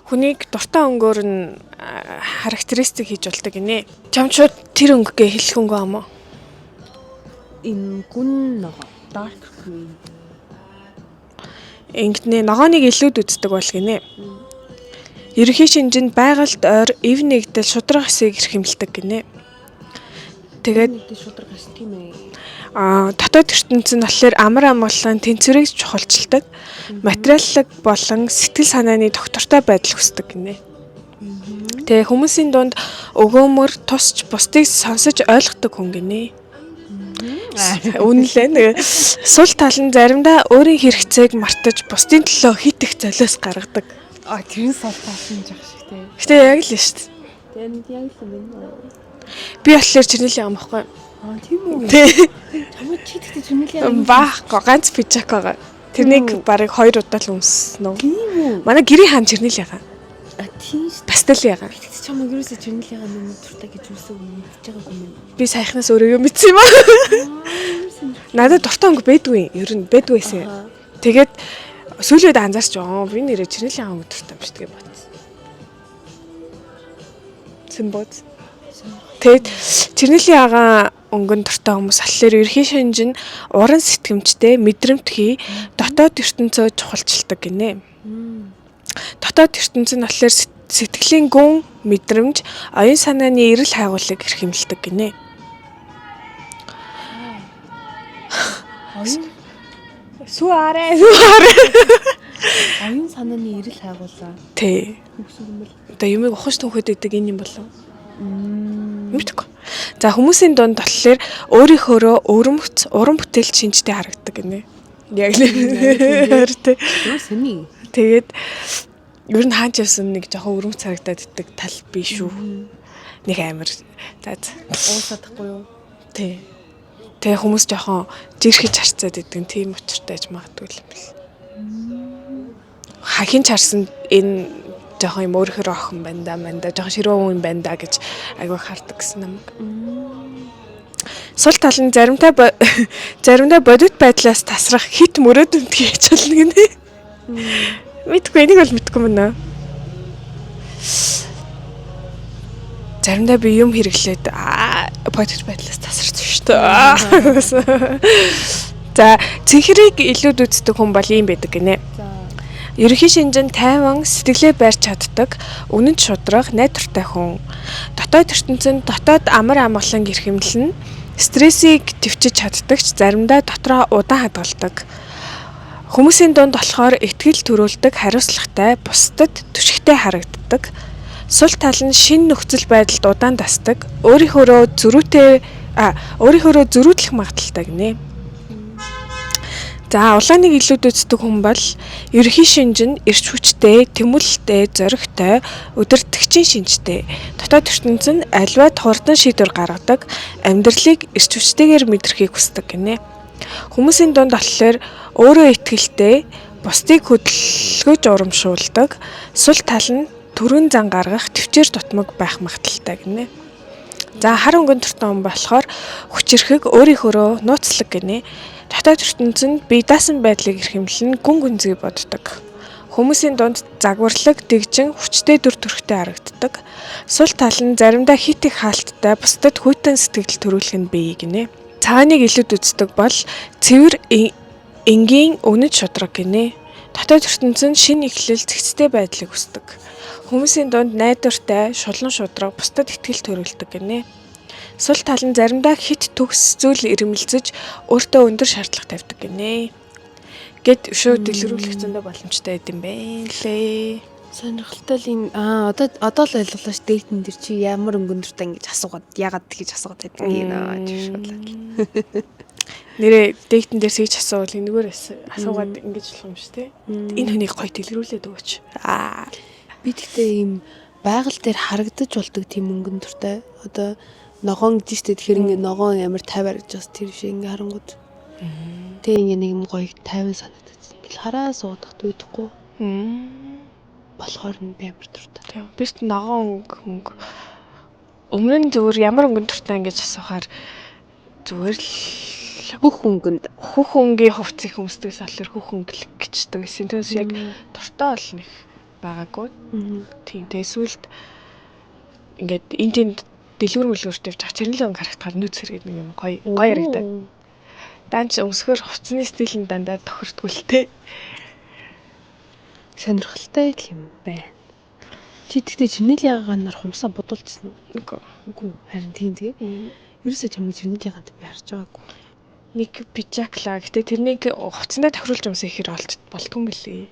Хүнийг дуртай өнгөөр нь характеристик хийж болдог гинэ. Чам шууд тэр өнгөгээ хэлэх өнгө юм уу? Энэ гүн ногоо dark green. Ингэнэ ногооныг илүүд үздэг бол гинэ. Ерөнхий шинж нь байгальд ойр, эв нэгдэл, шударга эсийг эрхэмлдэг гинэ. Тэгээд шударга эс тийм ээ. Дотоод ертөнц нь болохоор амар амгалан тэнцвэрийг чухалчилдаг. Материаллык болон сэтгэл санааны доктортой байдал хүсдэг гинэ. Тэгээ хүмүүсийн дунд өгөөмөр тусч бусдыг сонсож ойлгодог хүн гинэ. Үнэн л ээ. Сул тал нь заримдаа өөрийн хэрэгцээг мартаж бусдын төлөө хит их золиос гаргадаг. А тэр нь сул тал нь жах шиг тий. Гэтэ яг л шүү дээ. Тэгээд яг л юм байна. Би болохоор чернил юм байхгүй. Аа тийм үү. Тий. Чамд чи тэгтээ чернил яа. Баахгүй ганц пижак байгаа. Тэрнийг барыг 2 удаа л өмссөн үү? Тийм үү. Манай гэрийн хаан чернил ягаа. А тийм шүү. Пастел ягаа. Тэгтээ чамайг ерөөсөө чернил ягаа юм дуртай гэж юусэн мэдчихэж байгаагүй юм. Би саяхнаас өөрөө юу мэдсэн юм аа. Надад дуртай өнгө байдгүй. Ер нь байдгүй байсан. Тэгээд сүүлийн үед анзаарч аа би нэрээ чернил ягаа өнгө дуртай юм шүү дээ бодсон. Симбоз. Тэгээд чернилийн агаан өнгөн дуртай хүмүүс болохоор ерхий шинж нь уран сэтгэмжтэй, мэдрэмтгий, дотоод ертөнцөө чухалчилдаг гинэ. Дотоод ертөнц нь болохоор сэтгэлийн гүн, мэдрэмж, оюун санааны эрэл хайгуулыг эрхэмлдэг гинэ. Оюун Сүү аарай. Сүү аарай. Оюун санааны эрэл хайгуулаа. Тий. Үгсэн юм бэл. Одоо юмыг ухаж түнхэд идэг энэ юм болов. Мэдгүй. За хүмүүсийн дунд болохоор өөрийнхөөрөө өрөмц, уран бүтээл шинжтэй харагддаг гинэ. Яг л тий. Юу сэний. Тэгээд ер нь хаач явсан нэг жоохон өрөмц харагдаад идэг тал биш шүү. Нэг амар. За за. Уусаадахгүй юу? Тий. Тэгээ хүмүүс жоохон жирхэж харцаад идэг нь тийм учиртай аж магадгүй юм бэл. Хахин ч харсан энэ жоохон юм өөрөөр охин байна да, мэн да, жоохон ширүүн хүн байна да гэж айгүй хардаг гэсэн намайг. Сул тал нь заримдаа заримдаа бодит байдлаас тасрах хит мөрөөдөмт хийж болно гинэ. Мэдгүй энийг бол мэдгүй мөн. Заримдаа би юм хэрэглээд бодит байдлаас тасарч шүү дээ. За цэнхрийг илүүд үздэг хүн бол ийм байдаг гинэ. За. Ерөнхий шинж нь тайван, сэтгэлээ барьж чаддаг, үнэн шудраг, найдвартай хүн. Дотоод ертөнцөнд дотоод амар амгалан эрхэмлэн стрессийг төвчж чаддаг ч заримдаа дотроо удаан хадгалдаг. Хүмүүсийн дунд болохоор итгэл төрүүлдэг, хариуцлагатай, бусдад түшигтэй харагддаг. Сул тал нь шин нөхцөл байдалд удаан дасдаг, өөрийнхөөрөө зөрүүтэй өөрийнхөөрөө зөрүүдлэх магадлалтай гинэ. За улааныг илүүд үздэг хүн бол ерөнхий шинж нь эрч хүчтэй, тэмүүлэлтэй, зоригтой, удирдагчийн шинжтэй. Дотоод ертөнц нь аливаад хурдан шийдвэр гаргадаг, амьдралыг эрч хүчтэйгээр мэдрэхийг хүсдэг гинэ. Хүмүүсийн дунд болохоор өөрөө итгэлтэй, бусдыг хөдөлгөж урамшуулдаг, сул тал нь түргэн зан гаргах, төвчээр дутмаг байх магадлалтай гинэ. За хар өнгөн төртөн хүн болохоор хүчирхэг, өөрийнхөөрөө нууцлаг гинэ. Дотоод ертөнцөнд бие даасан байдлыг эрхэмлэн гүн гүнзгий боддог. Хүмүүсийн дунд загварлаг, дэгжин, хүчтэй дүр төрхтэй харагддаг. Сул тал нь заримдаа хит их хаалттай, бусдад хүйтэн сэтгэл төрүүлэх нь бий гинэ. Цагааныг илүүд үздэг бол цэвэр энгийн үнэн шудраг гинэ. Дотоод ертөнцөнд шинэ эхлэл, зэгцтэй байдлыг хүсдэг. Хүмүүсийн дунд найдвартай, шулан шудраг, бусдад итгэл төрүүлдэг гинэ. Сул тал нь заримдаа хит төгс зүйл ирмэлзэж өөртөө өндөр шаардлага тавьдаг гинэ. Гэт өшөө дэлгэрүүлэх зөндөө боломжтой байд юм бэ лээ. Сонирхолтой л энэ одоо л ойлголоо ш дээйтэн дээр чи ямар өнгөн дуртай ингэж асуугаад ягаад гэж асуугаад байдаг юм аа гэж бодлоо. Нэрээ дээйтэн дээр сэгж асуувал энэгээр асуугаад ингэж болох юм шүү те. Энэ хүнийг гоё дэлгэрүүлээд өгөөч. Би тэгтээ ийм байгаль дээр харагдаж болдог тийм өнгөн дуртай. Одоо ногоон гэж штэ тэгэхээр ингээ ногоон амар 50 харагдаж бас тэр шиг ингээ харангууд. Тэг ингээ нэг юм гоё 50 санагдаж. Ингээл хараа суудах дүйдэхгүй. Болохоор нь би амар дуртай. Тийм. Би ч ногоон өнгө өмнө нь зүгээр ямар өнгөн дуртай ингэж асуухаар зүгээр л бүх өнгөнд хөх өнгийн хувцсыг өмсдөгс болохоор хөх өнгөлөг гэждэг гэсэн. Тэрс яг дуртай бол нэг байгаагүй. Тийм. Тэгээ сүүлд ингээд энэ тэнд дэлгүүр мөлгүүрт явж байгаа чернил өнгө харагдахаар нүд сэргээд нэг юм гоё гоё харагдаад. Даанч өмсгөр хувцсны стил нь дандаа тохирдгүй л те. Сонирхолтой л юм байна. Чи тэгтээ чернил ягаанаар хумсаа будуулчихсан уу? Үгүй. Үгүй. Харин тийм тэгээ. Ерөөсөө чамайг чернил ягаанд би харж байгаагүй. Нэг пижаклаа. Гэтэ тэрнийг хувцсандаа тохируулж өмсөх ихээр болдгүй юм билий.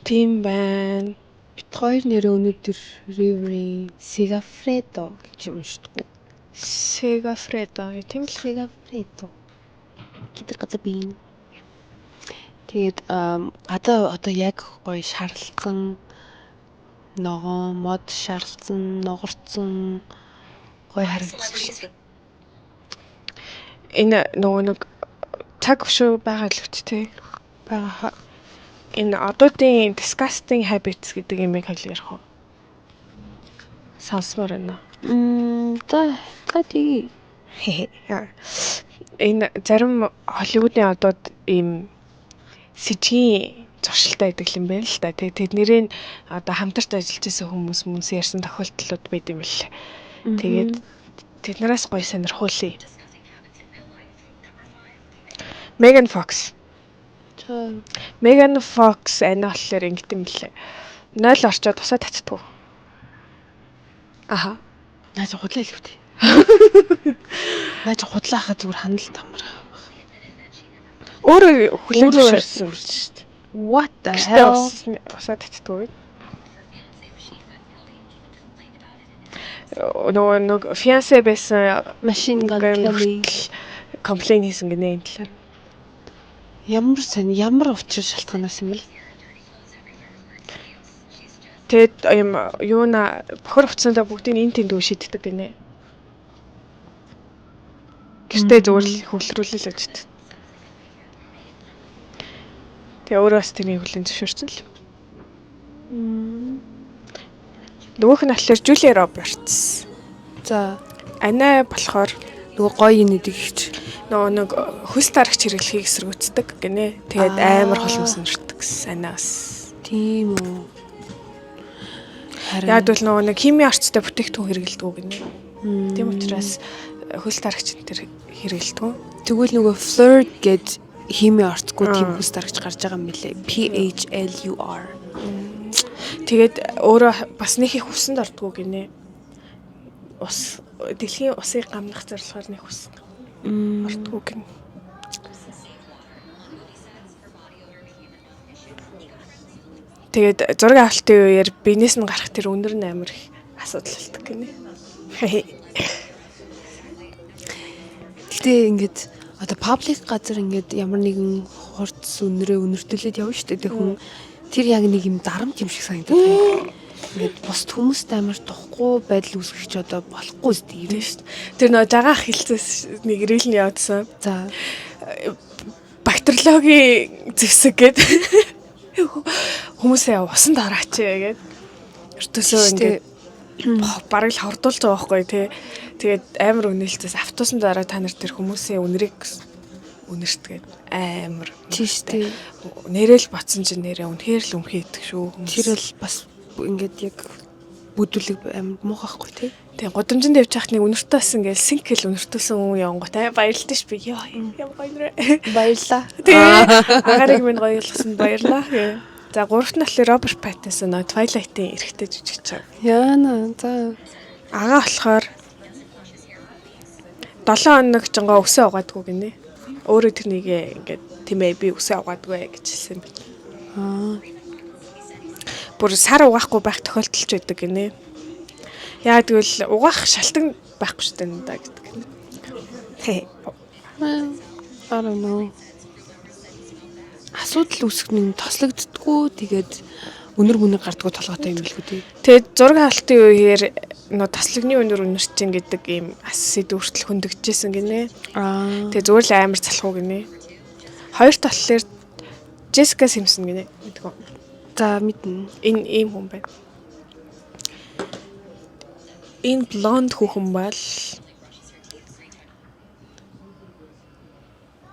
Тийм байна. Бит хоёр нэрээ өнөөдөр River-ийн Segafredo гэж уншдаг. Segafredo тийм л Segafredo гэдэг газар бий. Тэгээд гадаа одоо яг гоё шарлцсан ногоон мод шарлцсан, ногорцсон гоё харагдчих. Энэ нөгөө нэг цаг өшөө байгаа л үт те. Байгаа. Энэ одуудын disgusting habits гэдэг юмыг хэл ярих уу? Сонсмоор байна. За за тий. Энэ зарим Холливуудын одууд ийм сэжгийн зуршилтай байдаг юм байна л да. Тэгээ тэднэрийн одоо хамтарч ажиллаж исэн хүмүүс хүмүүс ярьсан тохиолдлууд байд юм л. Тэгээд тэднээс гоё сонирхуулъя. Megan Fox. Megan Fox ана болохоор ингэт юм лээ. 0 орчоод тусаа татдаггүй. Аха. Наа чи худлаа хэлэв тий. Наа чи худлаа хахад зүгээр ханал тамар. Өөрөө хүлээн зөвшөөрсөн шүү дээ. What the Гэртээ hell? Усаа татдаггүй. Нөгөө нэг fiancé байсан Machine Gun Kelly. Complain хийсэн гинэ энэ талаар. Ямар сонь, ямар учир шалтгаанаас юм бэл? Тэгээд юм юуна бохор хувцсандаа бүгдийг эн тэнд шиддэг гинэ. Гэртээ зүгээр л хөвлөрүүлэл явж идэв. Тэгээ өөрөө бас тэрийг хүлээн зөвшөөрсөн л. Нөгөөх нь болохоор Julia Roberts. За, Анаа болохоор нөгөө гоё юм нэдэг ихч. Нөгөө нэг хөлс тарагч хэрэглэхийг эсэргүүцдэг гинэ. Тэгээд амар холмос өнөртдөг гэсэн анаа бас. Тийм үү. Харин Яг бол нөгөө нэг химийн орцтой бүтээгдэхүүн хэрэглэдэг үү гинэ. Тийм учраас хөлс тарагч энэ төр хэрэглэдэг. Тэгвэл нөгөө flirt гэд химийн орцгүй тийм Аа. хөлс тарагч гарч байгаа юм билээ. P H L U R. Тэгээд өөрөө бас нэг их усанд ордгоо гинэ. Ус дэлхийн усыг гамнах зорилгоор нэг ус ордгоо гинэ. Тэгээд зураг авалтын үеэр биенээс нь гарах тэр өнөр нь амар их асуудал болдог гинэ. Гэтэ ингээд одоо public газар ингээд ямар нэгэн хурц үнрээ үнэртүүлээд явна шүү дээ. Тэг хүн тэр яг нэг юм дарамт юм шиг санагдаад байна. Ингээд бусд хүмүүст амар тухгүй байдал үүсгэх ч одоо болохгүй зү юм шүү дээ. Тэр нөгөө жагаах хилцээс нэг reel нь явуулсан. За. Бактериологийн зэвсэг гээд хүмүүсээ усанд орооч гээд ертөөсөө ингээд бараг л хордуулж байгаа байхгүй тий. Тэгээд амар үнэлцээс автобусанд ороо та нар тэр хүмүүсийн үнэрийг үнэртгээд амар Тийм шүү дээ. Нэрэл ботсон чинь нэрээ үнэхээр л өмхий идэх шүү хүмүүс. Тэр л бас ингээд яг бүдүүлэг амар муухай байхгүй тий. Тийм, гудамжинд явж байхад нэг үнэртээ бас ингээд синкэл үнэртүүлсэн хүн явангууд аа баярлалаа ш би ёо ямар гоё нэрээ. Баярлаа. Тэгээ агарыг минь гоё болгосон баярлаа. За, гуравт нь болохоор Роберт Паттинсон, нөө Twilight-ийн эрэгтэй жүжигч. Яана за. Агаа болохоор 7 хоног жингаа өсөө угаадгүй гинэ. Өөрөө тэрнийг ингээд тийм ээ би өсөө угаадгүй гэж хэлсэн юм. Аа. Бүр сар угаахгүй байх тохиолдол ч байдаг гинэ. Яа тэгвэл угаах шалтан байхгүй шүү дээ надаа гэдэг гинэ. I don't know. Асуудал үүсэх нь тослогддггүй, тэгээд өнөр мөнөр гардггүй толгойтой юм билгүй тий. Тэгээд зураг авалтын үеэр нөө тослогны өнөр үнэрчин гэдэг ийм ас сэдв хүртэл хөндөгдөжсэн гинэ. Аа. Тэгээ зүгээр л амар залхуу гинэ. Хоёр таллаар Джессика Симпсон гинэ. Мэдгүй. За, мэднэ. Энэ ийм хүн байна. Энэ блонд хүүхэн бол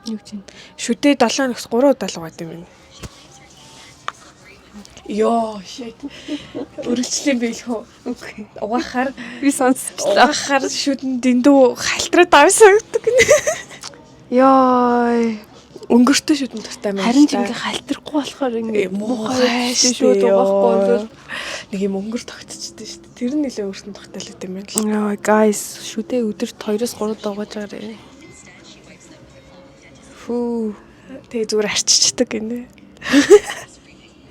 Юу гэж юм? Шүдээ 7 хоногт 3 удаа л угаад юм байна. Йоо, shit. Өргөлжлийн биелэх үү? Үгүй. Угаахаар Би сонсчлаа. угаахаар шүдэн дэндүү халтраад авсан гэдэг. Йой. Өнгөртөө шүдэн дуртай юм. Харин ч ингээ халтрахгүй болохоор ингээ муухай шүүд угаахгүй бол нэг юм өнгөр тогтчихдээ шүү дээ. Тэр нь нэлээ өөртөө тогтоол юм байна л. Йоо, guys, шүдээ өдөрт 2-3 удаа угааж байгаарэ. Фүү. Тэгээ зүгээр арчичдаг гинэ.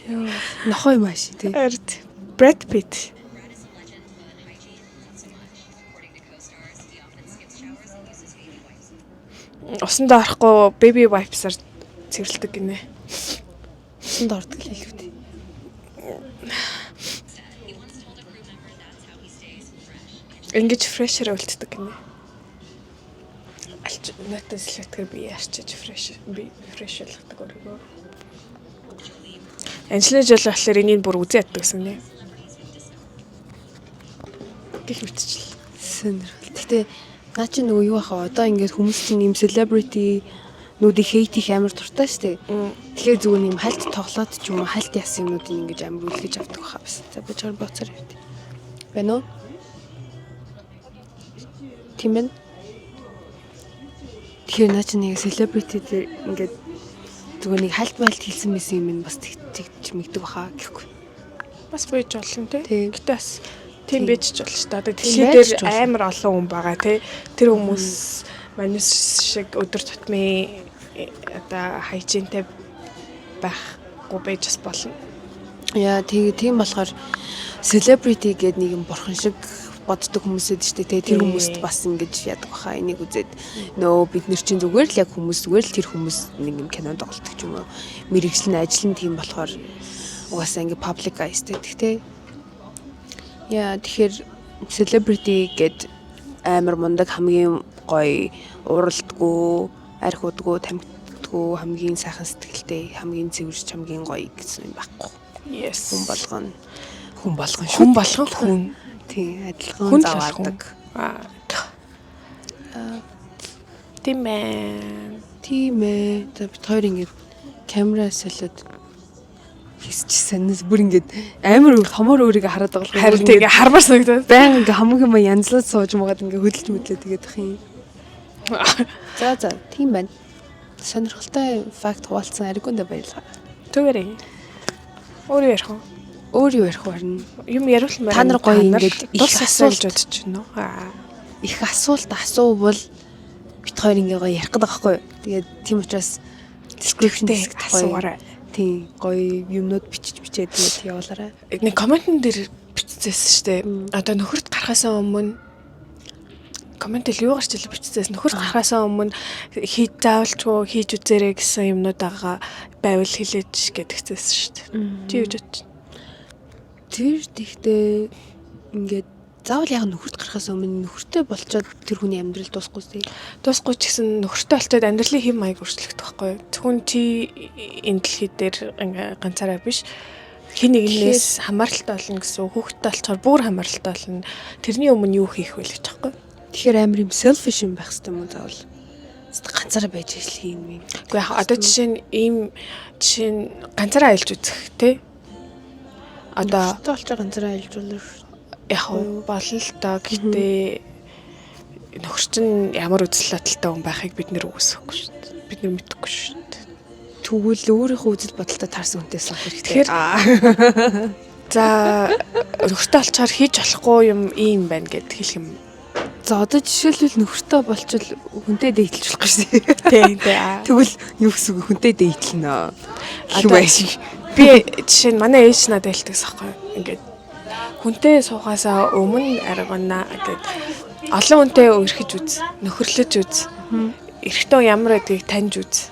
Йоо, нохой юм ааш тий. Ард Brad Pitt. Усанд орохгүй baby wipes-аар цэвэрлдэг гинэ. Усанд ордог л илүү тий. Ингэж fresh-ээр үлддэг гинэ. Алч натас слэтгэр би арчиж fresh би fresh болгодог өөрийгөө. Анжелина Жоли болохоор энийг бүр үзэн яддаг гэсэн нэ. Гэх мэтчил. Сонирхол. Гэтэ наа чи нөгөө юу ах вэ? Одоо ингээд хүмүүс чинь ийм celebrity нүүдийг hate хийх амар дуртай шүү дээ. Тэгэхээр зүгээр юм хальт тоглоод ч юм уу хальт ясан юмнуудыг ингэж амар үлгэж авдаг хаа бас. За, би чаар боцоор явд. Байна уу? Тийм байна. Тэгэхээр наа чи нэг celebrity дээр ингээд зүгээр нэг хальт мальт хэлсэн мэсэн юм нь бас тэгж мэгдэг баха гэхгүй. Бас байж болно тий. Тийм. Гэтэ бас тийм Тийм. байж ч болно шүү дээ. Одоо Тийм, дэлхий байж дээр ч болно. амар олон хүн байгаа тий. Тэр хүмүүс манус шиг өдөр тутмын одоо hygiene тэй байхгүй байж бас болно. Яа, тэгээ тийм болохоор celebrity гэдэг нэг юм бурхан шиг боддог хүмүүс эд штэ, тэгээ тэр хүмүүст бас ингэж яадаг баха, энийг үзээд нөө бид нар чинь зүгээр л яг хүмүүс, зүгээр л тэр хүмүүс нэг юм кинонд тоглолдог ч юм уу, мэргэжил нь, ажил нь тийм болохоор угаасаа ингэ public eyes гэдэг те. Яа, тэгэхээр celebrity гэд амар мундаг, хамгийн гоё, ууралдгүй, архи уудгүй, тамхитдаггүй, хамгийн сайхан сэтгэлтэй, хамгийн цэвэрч, хамгийн гоё гэсэн юм байхгүй. Yes. Хүн болгоно. Хүн болгон шүү. Хүн болгон хүн. Тийм, адилхан Хүн л заваадаг. Аа. Тийм ээ. Тийм ээ. За, бид хоёр ингээд камера солиод хийсчихсэн. Бүр ингээд амар томор өөрийгөө хараад байгаа болохоор Харин тэгээ хармаар санагдаад. баян ингээ хамаг юм янзлаад сууж муугаад ингээ хөдөлж мэдлээ тэгээд ах юм. За, тийм байна. Сонирхолтой fact хуваалцсан аригундаа баярлалаа. Түгээрэй. Өөр ярих уу? Өөр юу ярих вэ харин? Юм яриулмаар. Та нар гоё ингээд их их асуулт асуулт бодож байна уу? Аа. Их асуулт асуувал бид хоёр ингээ гоё ярих гэдэг байхгүй юу? Тэгээд тийм учраас description Тэ хэсэгт гоё асуугаарай. Тийм, гоё юмнууд бичиж бичээд тэгээд явуулаарай. Нэг comment эн дээр биччихсэн шүү дээ. Одоо нөхөрт гарахаас өмнө comment эл юу гарч ил биччихсэн. Нөхөрт гарахаас өмнө хийж заавалчгүй хийж үзээрэй гэсэн юмнууд байгаа байвал хэлээч гэдэгцээс шүү дээ. Чи юу гэж бодож байна? Тэр тэгтээ ингээд заавал яг нөхөрт гарахаас өмнө нөхөртэй болчоод тэр хүний амьдрал дуусахгүй сте. Дуусахгүй ч гэсэн нөхөртэй болчоод амьдралын хэм маяг өөрчлөгдөх байхгүй юу? Зөвхөн чи энэ дэлхий дээр ингээ ганцаараа биш, хэн нэгнээс хамааралтай болно гэсэн үг. Хүүхэдтэй болчоор бүр хамааралтай болно. Тэрний өмнө юу хийх вэ гэж байхгүй юу? Тэгэхээр амар юм selfish юм байх хэрэгтэй юм уу заавал? Ганцаараа байж ижил хийн юм. Гэхдээ яг одоо жишээ нь ийм жишээ нь ганцаараа аялж үзэх тий. Одоо нөхөртэй болчоор ганцаараа аялж болно шүү. Яг уу болно л доо. Гэхдээ нөхөр чинь ямар үзэл бодолтой хүн байхыг бид нэр үгүйсэхгүй шүү дээ. Бид нэр мэдэхгүй шүү дээ. Тэгвэл өөрийнхөө үзэл бодолтой таарсан хүнтэй суух хэрэгтэй. Тэгэхээр за, нөхөртэй олчоор хийж болохгүй юм ийм байна гэд хэлэх юм. За, одоо жишээлбэл нөхөртэй болчвол хүнтэй date лж болохгүй шүү дээ. Тий, тий. Тэгвэл юу гэсэн үг, хүнтэй date лэнэ. Одоо Байх шиг. Би жишээ нь манай ээж надад хэлдэг байхгүй. Ингээд хүнтэй суухаасаа өмнө аргана гэд олон хүнтэй өрхөж үз, нөхөрлөж үз. Эрэгтэй ямар байдгийг таньж үз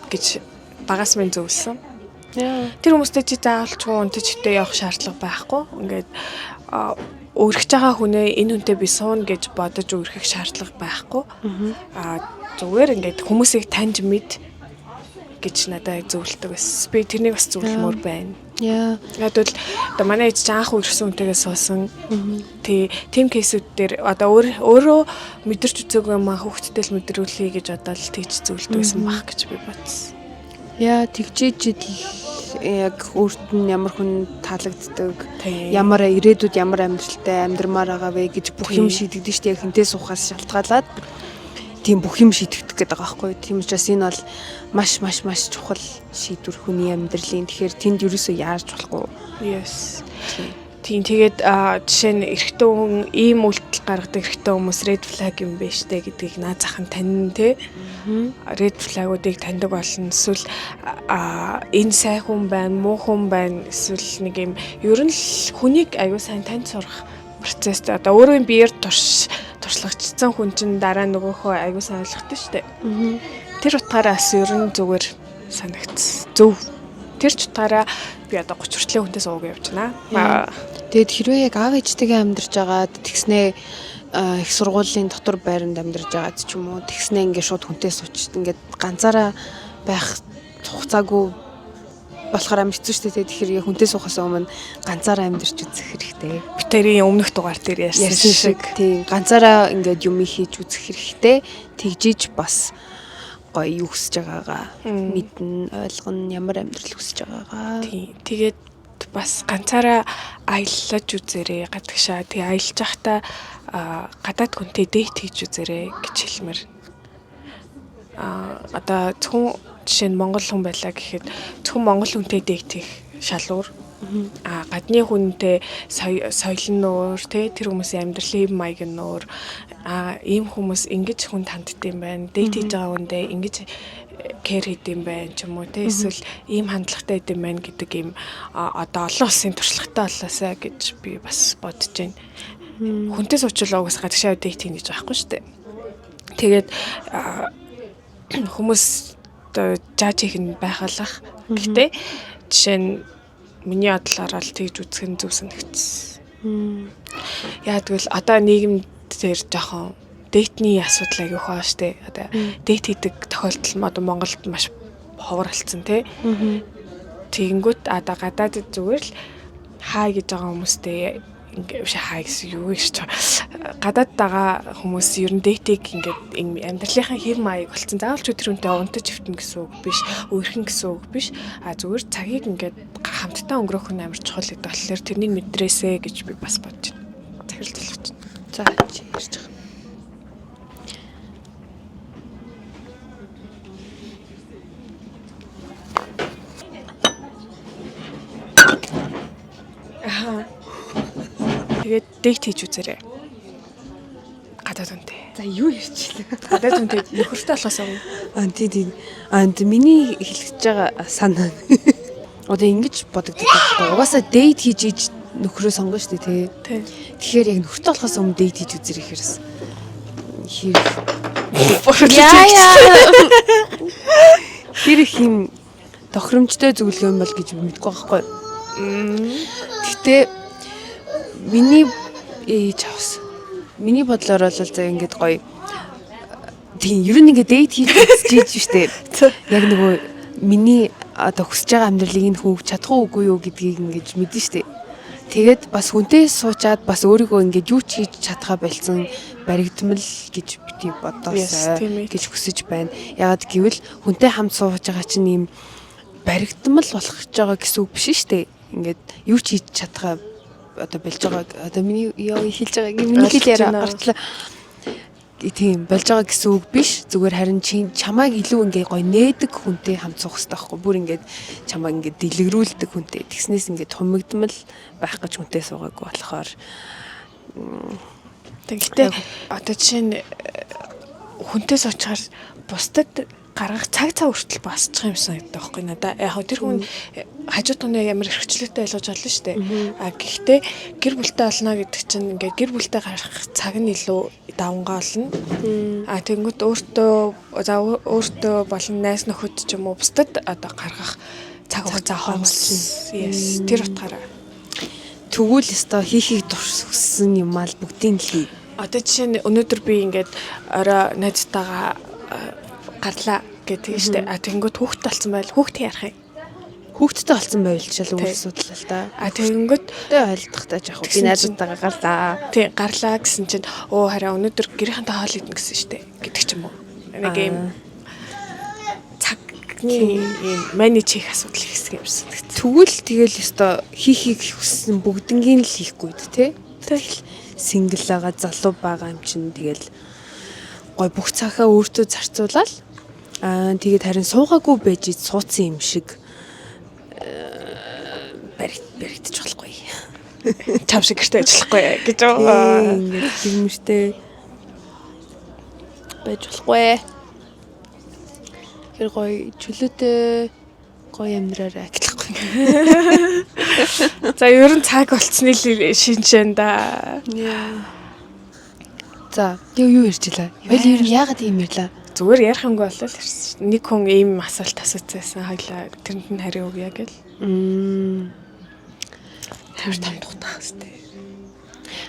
гэж багаас минь зөвлөсөн. Тэр хүмүүстэй чи заавалчгүй унтаж хитээ явах шаардлага байхгүй. Ингээд өргөж байгаа хүнээ энэ хүнтэй би суuna гэж бодож өргөх шаардлага байхгүй. Зүгээр ингээд хүмүүсийг таньж мэд гэж надад зөвлөдөг байсан. Би тэрнийг бас зөвлөмөр байна. Яг бол одоо манай ээж чинь анх үрсэн хүнтэйгээ суусан. Тий, тийм case үүд дээр одоо өөрөө мэдэрч үзээгүй юм аа хүүхдтэй л мэдрүүлэе гэж одоо л тэгж зөвлөдөг байсан байх гэж би бодсон. Яа, тэгжээж идэл яг өөрт нь ямар хүн таалагддаг, ямар ирээдүйд ямар амьдралтай амьдрмаар байгаа вэ гэж бүх юм шийдэгдэн шүү дээ. Яг хинтээ суухаас шалтгаалаад тийм бүх юм шийдэгдэх гэдэг байгаа байхгүй юу. Тийм учраас энэ бол маш маш маш чухал шийдвэр хүний амьдралын. Тэгэхээр тэнд ерөөсөө яарч болохгүй. Yes. Тийм, тэгээд жишээ нь эрэгтэй хүн ийм үйлдэл гаргадаг эрэгтэй хүмүүс red flag юм байна штэ гэдгийг наа захан танина те. Red flag-уудыг таньдаг болно. Эсвэл энэ сайн хүн байна, муу хүн байна. Эсвэл нэг юм ер нь л хүнийг аюу сайн таньж сурах процесс. Одоо өөрийн биеэр туршлагачсан хүн чинь дараа нөгөөхөө аюу сайн ойлгохтой штэ. Тэр утгаараа бас ер нь зүгээр санагдсан. Зөв. Тэр ч утгаараа би одоо 30 хүртлийн хүнтэй сууг явж байна. Тэгээд хэрвээ яг аав ээжтэйгээ амьдарч байгаад тэгснээ их сургуулийн дотор байранд амьдарч байгаад ч юм уу, тэгснээ ингээд шууд хүнтэй сууч ингээд ганцаараа байх хугацаагүй болохоор амар хэцүү шүү дээ. Тэгэхээр яг хүнтэй суухаас өмнө ганцаараа амьдарч үзэх хэрэгтэй. Бид тэрийн өмнөх дугаар дээр ярьсан Ярьсан шиг тийм, ганцаараа ингээд юм хийж үзэх хэрэгтэй. Тэгжиж бас гоё юу хүсэж байгаагаа мэднэ, ойлгоно, ямар амьдрал хүсэж байгаагаа. Тийм. Тэгээд бас ганцаараа аяллаж үзээрэй гадагшаа. Тэгээ аялж байхдаа гадаад хүнтэй date хийж үзээрэй гэж хэлмээр. Одоо зөвхөн жишээ нь Монгол хүн байлаа гэхэд зөвхөн Монгол хүнтэй date хийх шалуур. А гадны хүнтэй соёл нь өөр те, тэр хүмүүсийн амьдралын хэв маяг нь өөр. А ийм хүмүүс ингэж хүнд хандд юм байна. Date хийж байгаа хүндээ ингэж care хийд юм байна ч юм уу те, эсвэл ийм хандлагатай байд юм байна гэдэг ийм одоо олон улсын туршлагатай болоосай гэж би бас бодож байна. Хүнтэй суучвал угсаа гадагшаа date хийнэ гэж байхгүй шүү дээ. Тэгээд хүмүүс одоо жаж хийх нь байхалах. Гэхдээ жишээ нь миний бодлоор л тэгж үзэх нь зөв санагдсан. Яа тэгвэл одоо нийгэм дээр жоохон date ний асуудал аягүй хаа штэ. Одоо date хийдэг тохиолдол одоо Монголд маш ховор болсон тий. Тэгэнгүүт одоо гадаадд зүгээр л хай гэж байгаа хүмүүстэй ингээ биш хай гэсэн юу гэж гадаад байгаа хүмүүс ер нь date ийг ингээд амьдралынхаа хэв маяг болцсон. Заавал ч тэр хүнтэй унтаж өвтнө гэсэн үг биш, үерхэн гэсэн үг биш. А зүгээр цагийг ингээд хамтдаа өнгөрөөх нь амар чухал гэдэг болохоор тэрнийг мэдрээсэ гэж би бас бодож байна. Захирал залгаж байна. За чи ярьж байгаа. Аха. Тэгээд date хийж үзээрэй. Гадаад хүнтэй. За юу ярьчлаа? Гадаад хүнтэй нөхөртэй болохоос өмнө. Аа тий тий. Аа миний хэлж байгаа санаа. Одоо ингэж бодогддог байхгүй. Угаасаа date хийж иж нөхрөө сонгоно шүү дээ тий. Тэгэхээр яг нөхөртэй болохоос өмнө date хийж үзэрэй гэхэрс хэр хэр их юм тохиромжтой зөвлөгөө юм бол гэж мэдгүй байхгүй. Гэтэ миний чавс. Миний бодлоор бол за ингээд гоё тийм ер нь ингээд date хийж үзчихэж штэ. Яг нөгөө миний одоо хүсэж байгаа амьдралыг энэ хүн чадах уугүй юу гэдгийг ингэж мэднэ штэ. Тэгээд бас хүнтэй суучаад бас өөрийгөө ингээд юу ч хийж чадхаа болцсон баригдмал гэж бити бодоосай гэж хүсэж байна. Яагаад гэвэл хүнтэй хамт сууж байгаа чинь ийм баригдмал болох гэж байгаа гэсэн үг биш штэ. Ингээд юу ч хийж чадхаа одоо болж байгаа одоо миний ёо хэлж байгаа миний хэл яриа гарчлаа. Тийм болж байгаа гэсэн үг биш. Зүгээр харин чи чамайг илүү ингээ гоё нээдэг хүнтэй хамт суух хэрэгтэй байхгүй. Бүр ингээд чамайг ингээ дэлгэрүүлдэг хүнтэй. Тэгснээс ингээ тумигдмал байх гэж хүнтэй суугаагүй болохоор. Тэгэхдээ одоо жишээ нь хүнтэй суучаар бусдад гаргах цаг цаг хүртэл босчих юм санагддаг байхгүй надаа. Яг тэр хүн хажуу тунаа ямар эрхчлөөтэй ойлгож олно шүү дээ. А гэхдээ гэр бүлтэй олно гэдэг чинь ингээд гэр бүлтэй гаргах цаг нь илүү давнгаа олно. А тэгэнгүүт өөртөө за өөртөө болон найз нөхөд ч юм уу бусдад одоо гаргах цаг хугацаа хомсолно. Yes, тэр утгаараа. Тэгвэл ёстой хийхийг дурссан юм аа л бүгдийг л хий. Одоо жишээ нь өнөөдөр би ингээд орой найзтайгаа гарлаа гэдэг нь штэ. А тэгэнгүүт хүүхдтэй болсон байл хүүхдээ ярих юм. Хүүхдтэй болсон байвал шал өөр асуудал л та. А тэгэнгүүт тэ ойлдохтой жаах би найзуудтайгаа гарлаа. Тий, гарлаа гэсэн чинь өө хараа өнөөдөр гэрийнхэнтэй хоол идэнэ гэсэн штэ гэдэг ч юм уу. Нэг юм цагны юм менеж хийх асуудал хэсэг юм санагдсан. Тэгвэл тэгэл ёстой хийхийг хүссэн бүгднгийн л хийхгүй дээ, тий. Тэгэл single байгаа, залуу байгаа юм чинь тэгэл гой бүх цагаа өөртөө зарцуулаад аа тэгээд харин суугаагүй байж сууцсан юм шиг баригдчих болохгүй. Чам шиг гэртээ ажиллахгүй гэж ингээд гэрмэртэй байж болохгүй. Тэр гоё чөлөөтэй гоё амьдраарай гэхгүй. За ер нь цаг болцсны л шинжэн да. За юу ярьж илаа? Хоёул ер нь яагаад ийм ярьлаа? Зүгээр ярих юмгүй болол ярьсан. Нэг хүн ийм асуулт асууцсан хоёлаа тэрэнд нь хариу өгье гэл. Амар том тухтах хэвээр.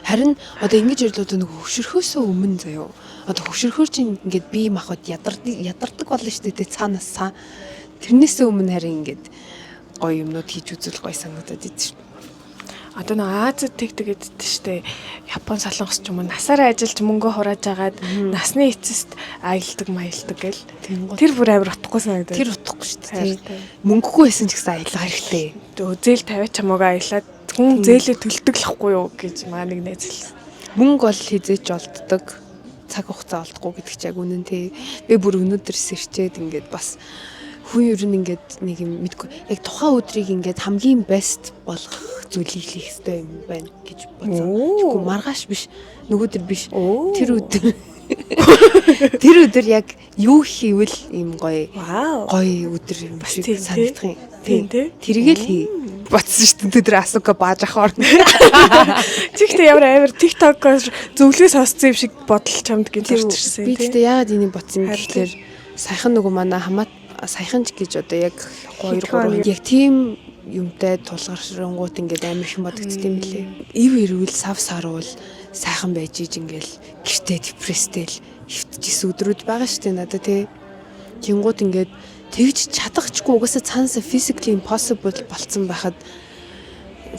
Харин одоо ингэж ярьлаа одоо нөгөө хөшөрхөөсөө өмнө заяо. Одоо хөшөрхөөр чинь ингээд бие махбод ядардаг болно шүү дээ цаанаас цаа. Тэрнээсээ өмнө харин ингээд гоё юмнууд хийж үзвэл гоё санагдаад идэв шүү. Одоо нэг Азид тэгдэг гэдэгт штэ. Япон, Солонгос ч юм уу насаараа ажиллаж мөнгө хурааж агаад насны эцэст аялдаг маялдаг гэл. Тэр бүр амар утгагүй санагдаад. Тэр утгагүй шүү дээ. Мөнгөгүй байсан ч гэсэн аялах хэрэгтэй. Зээл тавиа чамаагаа аялаад хүн зээлээ төлдөг л хгүй юу гэж маа нэг найз хэлсэн. Мөнгө бол хизээч олддог. Цаг хугацаа олдохгүй гэдэг чи яг үнэн тий. Би бүр өнөөдөр сэрчээд ингээд бас Хүн ер нь ингээд нэг юм мэдгүй. Яг тухайн өдрийг ингээд хамгийн best болгох зүйлийг хийх хэрэгтэй юм байна гэж бодсон. Тэгэхгүй маргааш биш, нөгөөдөр биш. Тэр өдөр тэр өдөр яг юу хийвэл ийм гоё гоё өдөр юм шиг санагдах юм. Тийм тий. Тэрийг л хий. Бодсон шүү дээ. Тэр асука бааж авах орно. Тэгтээ ямар амар TikTok-оор зөвлөгөө сонссон юм шиг бодол чамд гинт орж ирсэн. Би тэгтээ яагаад энийг бодсон юм гэхлээр саяхан нөгөө манай хамаат саяхан ч гэж одоо яг 2 3 яг тийм юмтай тулгаршингууд ингээд амар их бодогдсон юм лээ. Ив ирвэл сав саруул сайхан байж иж ингээл гэртээ депресстэй л хөвтөжсэн өдрүүд байгаа шүү дээ надад тий. Тэнгууд ингээд тэгж чадахчгүй угаасаа цаанаас physically impossible болцсон байхад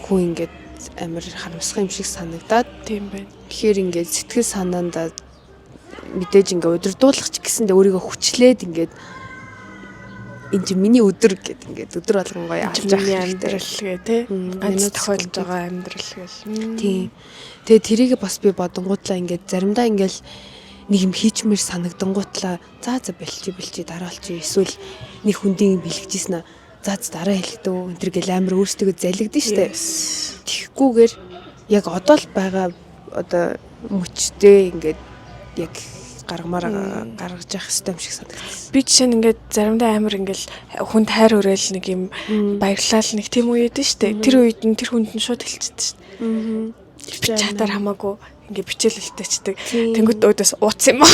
хүн ингээд амар харамсах юм шиг санагдаад тийм байна. Тэгэхээр ингээд сэтгэл санаандаа мэдээж ингээ удирдуулах ч гэсэндээ өөрийгөө хүчлээд ингээд энэ чинь миний өдөр гэд ингээд өдөр болгон гоё авч явах амьдрал гэ тэ ганц тохиолж байгаа амьдрал гэл. Тийм. Тэгээ тэрийг бас би бодонгуутлаа ингээд заримдаа ингээд нэг юм хийчмээр санагдангуутлаа за за бэлчи бэлчи дараа олчих эсвэл нэг хүндийн юм хэлчихсэн аа за за дараа хэлдэг энэ төр гэл амар өөртөө залгидэн штэ. Тэгхгүйгээр яг одоо л байгаа одоо мөчтэй ингээд яг гаргамаар гаргаж явах хэрэгтэй юм шиг санагдсан. Би жишээ нь ингээд заримдаа амар ингээл хүнд хайр өрөөл нэг юм баярлал нэг тийм үе өгдөн штэ. Тэр үед нь тэр хүнд нь шууд хэлчихдэг штэ. Тэр чатаар хамаагүй ингээ бичээлэлтэйчдэг. Тэнгүүт өөдөөс ууцсан юм аа.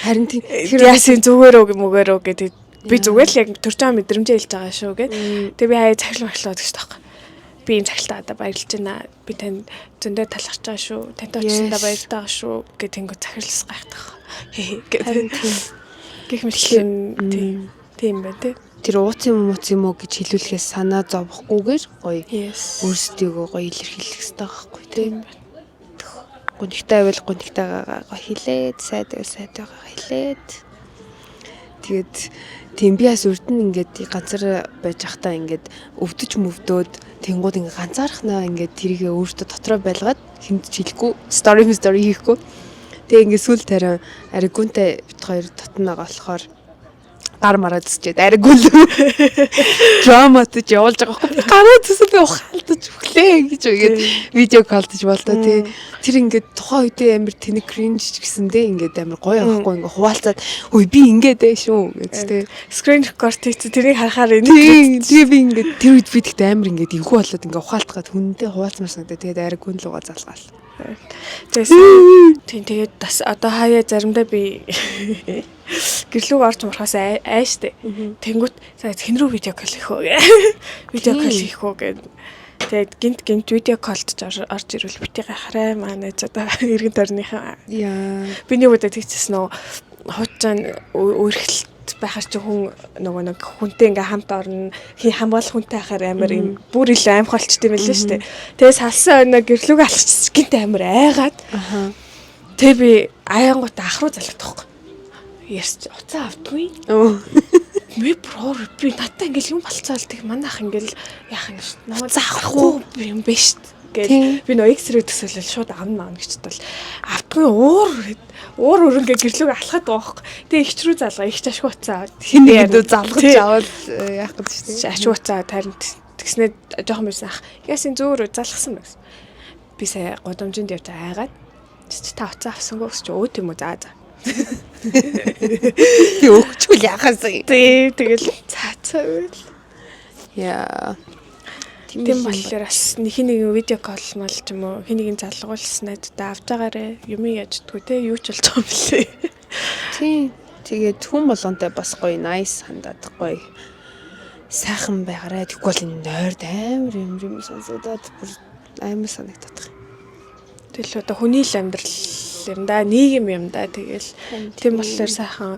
Харин тийм тэр яасан зүгээр үү мөгөөрөө гэдэг би зүгээр л яг төрж байгаа мэдрэмжээ хэлж байгаа шүү гэд. Тэгээ би хаяа цахилгаан багшлаа гэж таахгүй. Би энэ цахилтаа одоо баярлж байна. Би танд зөндөө талархаж байгаа шүү. Тантай очсондоо баярлж байгаа шүү гэх тэнгүү захирлас гайхах. Харин тийм. Гэх мэтлэн тийм тийм байна тий. Тэр ууц юм ууц юм уу гэж хэлүүлэхээс санаа зовхгүйгээр гоё өөрсдийгөө гоё илэрхийлэх хэрэгтэй байхгүй тий. Гунигтай байвал гунигтайгаа гоё хилээд, сайд байвал сайдтайгаа хилээд. Тэгээд тийм би бас урд нь ингээд ганцаар байж байхдаа ингээд өвдөж мөвдөөд тэнгууд ингээд ганцаархнаа ингээд тэрийгэ өөртөө дотроо байлгаад хүнд ч хэлэхгүй, story story хийхгүй. Тэгээ ингээд сүүл тарин аригүнтэй бит хоёр татнаага болохоор гар мараа зүсчээд аригүл драматж явуулж байгаа байхгүй. Гараа зүсээ би ухаалтаж өглөө гэж ингээд видео колдож болдоо тий. Тэр ингээд тухайн үедээ амар тэнэг кринж гэсэндээ ингээд амар гоё байхгүй ингээд хуваалцаад ой би ингээд ээ шүү гэж тий. Screen record хийсэн тэрийг харахаар энэ тэгээ би ингээд тэр үед би тэгтээ амар ингээд эвгүй болоод ингээд ухаалтгаад хүнтэй хуваалцмаар санагдаа. Тэгээд аригүн лугаа залгаал. Тэгээс тийм тэгээд бас одоо хаяа заримдаа би гэрлүүг орж мурахаас ааштай. Тэнгүүт хэн рүү видео кол хийх вэ? Видео кол хийх үү гэд. Тэгээд гинт гинт видео колдж орж ирвэл бити гахарай манай ч одоо эргэн тойрныхан. Яа. Би нэг удаа тэгчихсэн нөө хуучин өөрхөлт байхаар чи хүн нөгөө нэг хүнтэй ингээ хамт орно хий хамгаалах хүнтэй байхаар амар юм бүр илүү аимхалчт юм лээ шүү дээ. Тэгээ салсан өнөө гэрлүүг алхчихсан гинт амар айгаад. Тэгээ би аянгууд ах руу залгах байхгүй. Ярьч уцаа авдгүй. Би бүр би надтай ингээл юм болцоол тэг манайх ингээл яах юм шүү. Намайг заахгүй юм бэ шүү. Гэл би нөө X-ray төсөөлөл шууд авна маана гэж бодвол автгүй уур уур өрөнгө гэрлүүг алхаад байгаа хөөе. Тэгээ ихч рүү залгаа ихч ашгүй уцаа. Хин нэг дөө залгаж авал яах гэж шүү дээ. Ашгүй уцаа тарин тэгснээ жоохон байсан ах. Яасан зөөр залгасан байсан. Би сая гудамжинд явж айгаад чи та уцаа авсангүй гэж чи өө тийм үү заа заа. Тэг өгчүүл яхаас юм. Тий тэгэл цаа цаа үйл. Яа. Тийм болохоор бас нэг нэгэн видео кол мал ч юм уу хин нэгэн залгуулсан найзуудаа авч байгаарэ юм яждггүй те юу ч болж байгаа юм блэ. Тийм. Тэгээд хүн болгонтой бас гоё nice хандаад гоё сайхан байгаарэ. Тэгэхгүй бол энэ нойрд амар юм юм сонсогдоод бүр амар санагдаад байгаа. Тэгэл одоо хүний л амьдрал юм да, нийгэм юм да. Тэгэл тийм болохоор сайхан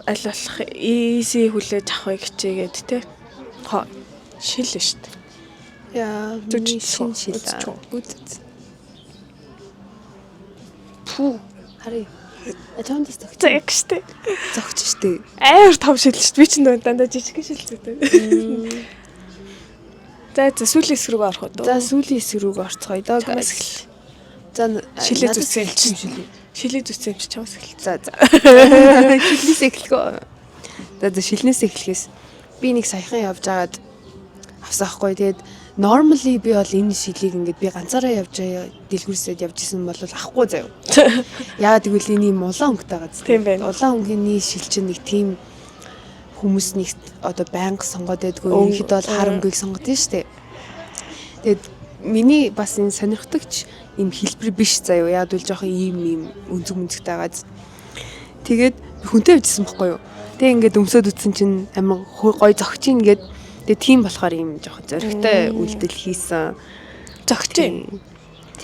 аль болох easy хүлээж авахыг хичээгээд те. Шил шүү дээ. Яа, зүж шин шил. Үз. Пүү. Харъя. Тоондос зогч. За яг штэ. Зогч штэ. Амар том шил штэ. Би ч нөө дандаа жижиг шилдэг. За за сүүлийн хэсэг рүү орох уу? За сүүлийн хэсэг рүү орцгоё доо. Чамаас эхэл. За шилээ зүтсэн юм чинь. Шилээ зүтсэн юм чи чамаас эхэл. За за. Шилээс эхлэхөө. За за, шилнээс эхлэхээс би нэг саяхан явж агаад авсан ахгүй. Тэгээд normally би бол энэ шилийг ингээд би ганцаараа явж дэлгүүрсэд явж исэн бол авахгүй заяа. Яагаад гэвэл энэ юм улаан өнгөтэй байгаа зү. Тийм байна. Улаан өнгөний шил чинь нэг тийм хүмүүс нэг одоо байнга сонгоод байдгүй. Ерөнхийдөө бол хар өнгийг сонгоод нь шүү дээ. Тэгээд миний бас энэ сонирхдогч ийм хэлбэр биш заяа. Яг л жоохон ийм ийм өнцөг мөнцөгтэй байгаа. Тэгээд хүнтэй явжсэн байхгүй юу? Тэгээ ингээд өмсөд үтсэн чинь амар гоё зогч ийн гээд тэгээ тийм болохоор ийм жоохон зоригтой үйлдэл хийсэн. Зогч юм.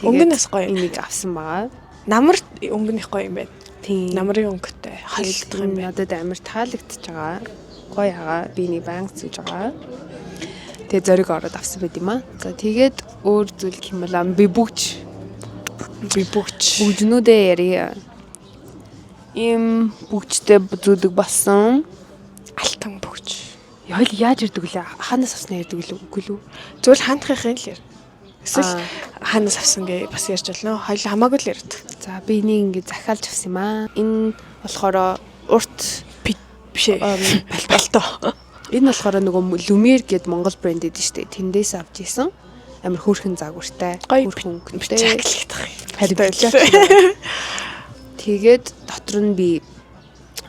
Өнгө нь бас гоё. Энийг авсан байгаа. Намар өнгө нь их гоё юм байна. Тийм. Намрын өнгөтэй холилдох юм байна. Надад амар таалагдчихж байгаа. Гоё хагаа. Би нэг байнга зүүж байгаа. Тэгээ зориг ороод авсан байт юм аа. За, тэгээд өөр зүйл гэх юм бол би бүгж Би бүгч. бүгжнүүдээ ярья. Ийм бүгжтэй зүүдэг болсон. Алтан бүгч. Яа л яаж ирдэг лээ? Хаанаас авснаа ярьдаг лүү? Үгүй лүү? Зүйл хандахын л яар. Эсвэл хаанаас авсан гэ бас ярьж болно. Хоёул хамаагүй л ярьдаг. За, би энийг ингэ захиалж авсан юм аа. Энэ болохоор урт Биш ээ. Пальто. Энэ болохоор нөгөө Lumiere гэд Монгол брэнд эдэн штэ. Тэндээс авч исэн. Амар хөөрхөн загвартай, Гоё хөөрхөн өнгөтэй. Бичаклах гэдэг. Харин бичаак. Тэгээд дотор нь би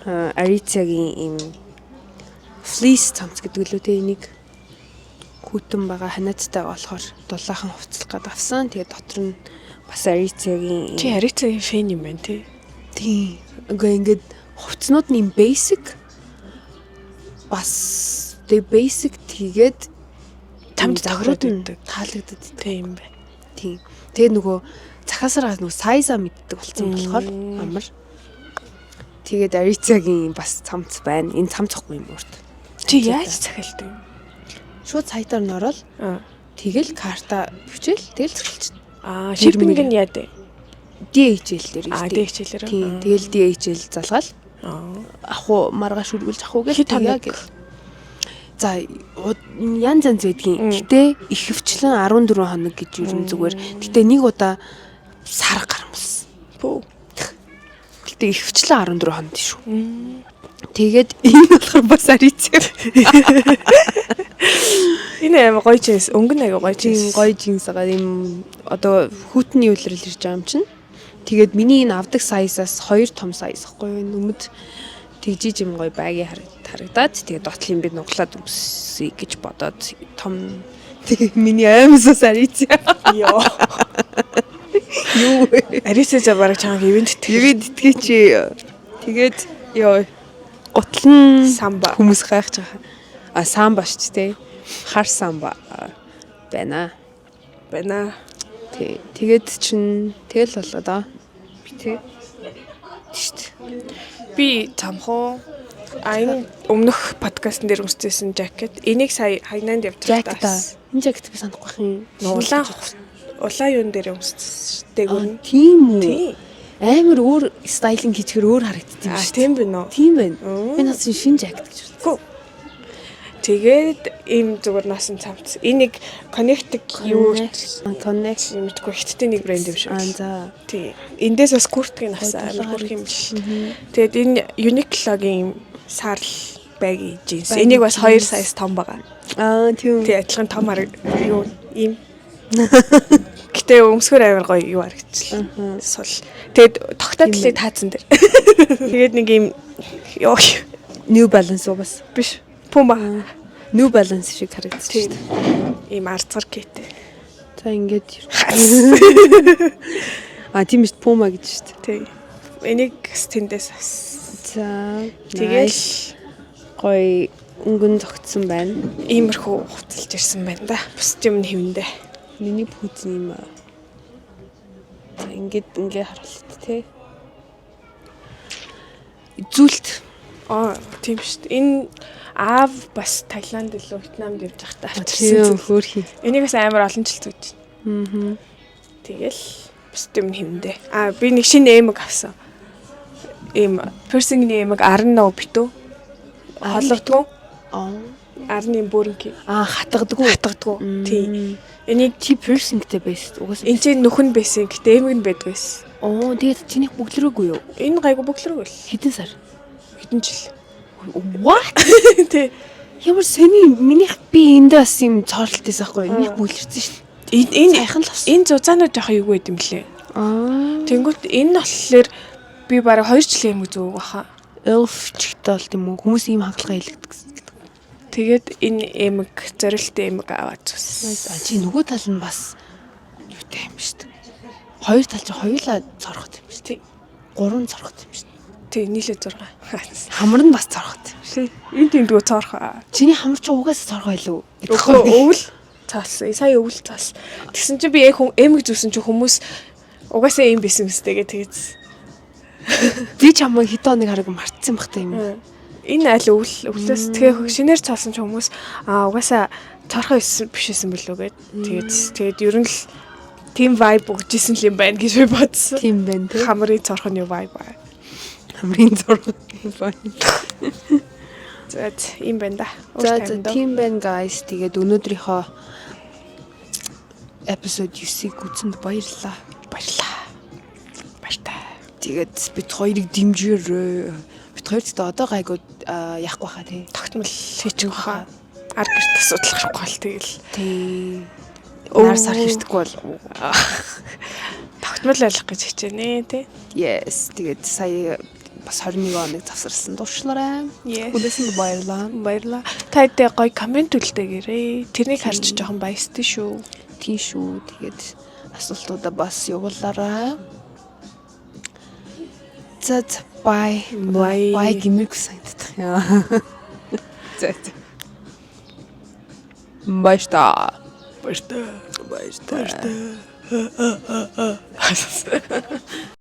Aritzia-гийн ийм fleece цамц гэдэг лүү те, энийг хүтэн байгаа, ханиадтай болохоор дулаахан хувцлах гээд авсан. Тэгээд дотор нь бас Aritzia-гийн Чи Aritzia-гийн fan юм байна тий. Тийм. Ингээ ингээд хувцснууд нь юм basic, бас тэгээ basic, тэгээд Тамд загварууд тохироод нь өгдөг. таалагддаг. Тийм юм байна. Тийм. Тэгээ нөгөө захиасараа нөгөө size аа мэддэг болсон болохоор амар. Тэгээд Aritzia-гийн бас цамц байна. Энэ цамц ахгүй юм урт. Чи яаж захиалдаг юм? Шууд сайтаар нь ороод тэгэл карта бичээл тэгэл захиалчихна. Аа, shipping нь яа дээ? DHL дээр Аа, ирдэг. DHL-ээр. Тийм. Тэгэл DHL залгаал ах уу, маргааш үргэлж ах уу гэл Хэд хоног? гэл. За, янз янз байдгийн. Гэтэ ихэвчлэн 14 хоног гэж ер нь зүгээр. Гэтэ нэг удаа сар гармалсан. Бүү. Гэтэ ихэвчлэн 14 хоног шүү. Тэгээд энэ болохоор бас Aritzia. Энэ амар гоё джинс. Өнгө нь аяга гоё Тийм, джинс. гоё джинс байгаа. Ийм одоо хүүтний үлрэл ирж байгаа юм чинь. Тэгээд миний энэ авдаг size аас хоёр том size ахгүй юу? Энэ өмд тэгжиж юм гоё baggy харагдаад, тэгээд дотлын би нуглаад өмсөе гэж бодоод том, тэгээ миний аймсаас Aritzia. Йоо. Юу вэ? Aritzia за бараг чанга event итгэх. Тэгээд итгэе чи. Тэгээд ёо, гутлан Самба. Хүмүүс гайхаж байгаа. А, самба шүү дээ. Хар самба байна. Байна. Тий. Тэгээд чин тэгэл болоо доо. Би тий. Тийш. Би цамхуу. А, энэ өмнөх подкастн дээр өмсчихсэн жакет. Энийг сая Хайнанд явж Жакет. байхдаа Энэ жакет би санахгүй байх юм. Улаан улаан юун дээр өмсчихсэн шүү дээ. Гүрэн. Тийм үү? Тийм. Амар өөр styling хийчихэр өөр харагддаг юм А шүү. тийм байна уу? Тийм байна. Би наас шинэ жакет гэж бодсон. Үгүй. Тэгээд ийм зүгээр насан цамц. Энийг Connected юу Connect мэдгүй, хятадын нэг брэнд юм шиг. Аа, за. Тий. Эндээс бас куртгийг авсан, амар хөөрх юм биш. Тэгээд энэ Uniqlo-гийн саарл baggy джинс. Baggy Энийг бас 2 jeans. size том байгаа. Аа, тийм. Тий, адилхан том хараг юу ийм. Гэтэ өмсгөр амар гоё юу харагдчихлаа. Сул. Тэгээд тогтоотлыг таацсан дээр. Тэгээд нэг ийм ёо New Balance уу бас? Биш. Puma. New Balance шиг харагдчих шүү дээ. Ийм арцгар кеттэй. За, ингээд. А, тийм шүү, Puma гэж шүү дээ. Тий. Энийг бас тэндээс авсан. За. Тэгэл гоё өнгөн зогтсон байна. Иймэрхүү хувцалж ирсэн байна да. Бусд юм нь хэвэндээ. Миний пүүз юм аа. За, ингээд ингээ харуулт тий. Зүлт. Аа, тийм шүү дээ. Энэ аав бас Таиланд илүү Вьетнамд явж байхдаа авчирсан. Тийм, хөөрхий. Энийг бас амар олон жил зүүж. Аа. Тэгэл бусд юм нь хэвэндээ. Аа, би нэг шинэ эмэг авсан. Ийм piercing-ний эмэг 10 битүү. Холгодгүй. Аа. 10-ны бүрэнки. Аа, хатгадгүй. Хатгадгүй. Тийм. Энийг Чи piercing-тэй байсан. Угаасаа. энэ чинь нөхөн байсан. Гэтэ эмэг нь байдгүй байсан. Оо, тэгээд чинийх бүглэрээгүй юу? Энэ гайгүй бүглэрэг л. Хэдэн сар? Хэдэн жил. What? Тий. Ямар сони минийх би эндээ бас юм цоорлт байсан байхгүй. Минийх бүлэрсэн шүү дээ. Энэ энэ Сайхан л авсан. энэ зузаанууд жоох юу байд юм лээ. Аа. Тэнгүүт энэ нь болохоор би бараг 2 жилийн эмэг зүүг баха. Elf чигтэй бол тийм үү? Хүмүүс ийм хангалгаа илгэдэг гэсэн. Тэгээд энэ эмэг зориултын эмэг аваад зүс. А чи нөгөө тал нь бас юутай юм шүү дээ. Хоёр тал чи хоёулаа цорхот юм шүү дээ. Гурван цорхот юм шүү дээ. Тий, нийлээ 6. Хамар нь бас цорхот юм шүү Тий. Энэ тэндгүү цоорхоо. дээ. Чиний хамар чи угаасаа цорхоо илүү. Өгөө өвөл цаалсан. Сая өвөл цаалсан. Тэгсэн чинь би яг хүн эмэг зүсэн чинь хүмүүс угаасаа эм байсан мэт тэгээ тэгээс. Би чамайг хэдэн хоног хараг мартсан бах та юм. Энэ аль өвөл өвлөөс тэгээ шинээр цаалсан чинь хүмүүс аа угаасаа цоорхоо биш байсан бөлөө гэд. Тэгээд тэгээд ер нь л тийм vibe өгч исэн л юм байна гэж би бодсон. Тийм байна те. Хамрын цоорхоны vibe. Хамрын зураг юм байна. За ийм байна да. За за тийм байна guys. Тэгээд өнөөдрийнхөө episode 9-ийг үзсэнд баярлалаа. Баярлалаа. Баяртай. Тэгээд бид хоёрыг дэмжээрэй. Бид хоёр ч гэдэг одоо гайгүй яахгүй хаа тий. Тогтмол хийчих хаа. Ар гэрт асуудал гарахгүй бол тэгэл. Тий. Нар сар хэртэхгүй бол тогтмол ойлгох гэж хичээнэ тий. Yes. Тэгээд сая бас 21 оног завсарсан дуушлаарай. Хүлээсэнд баярлалаа. Баярлалаа. Та хэдээ гоё комент үлдээгээрэй. Тэрнийг харж жоохон баястай шүү. Тийм шүү. Тэгээд асуултуудаа бас явуулаарай. За bye. Bye. Bye гэмэргүй санагдах юм. За за. Баярлалаа. Баяртай. Баярлалаа. Баяртай.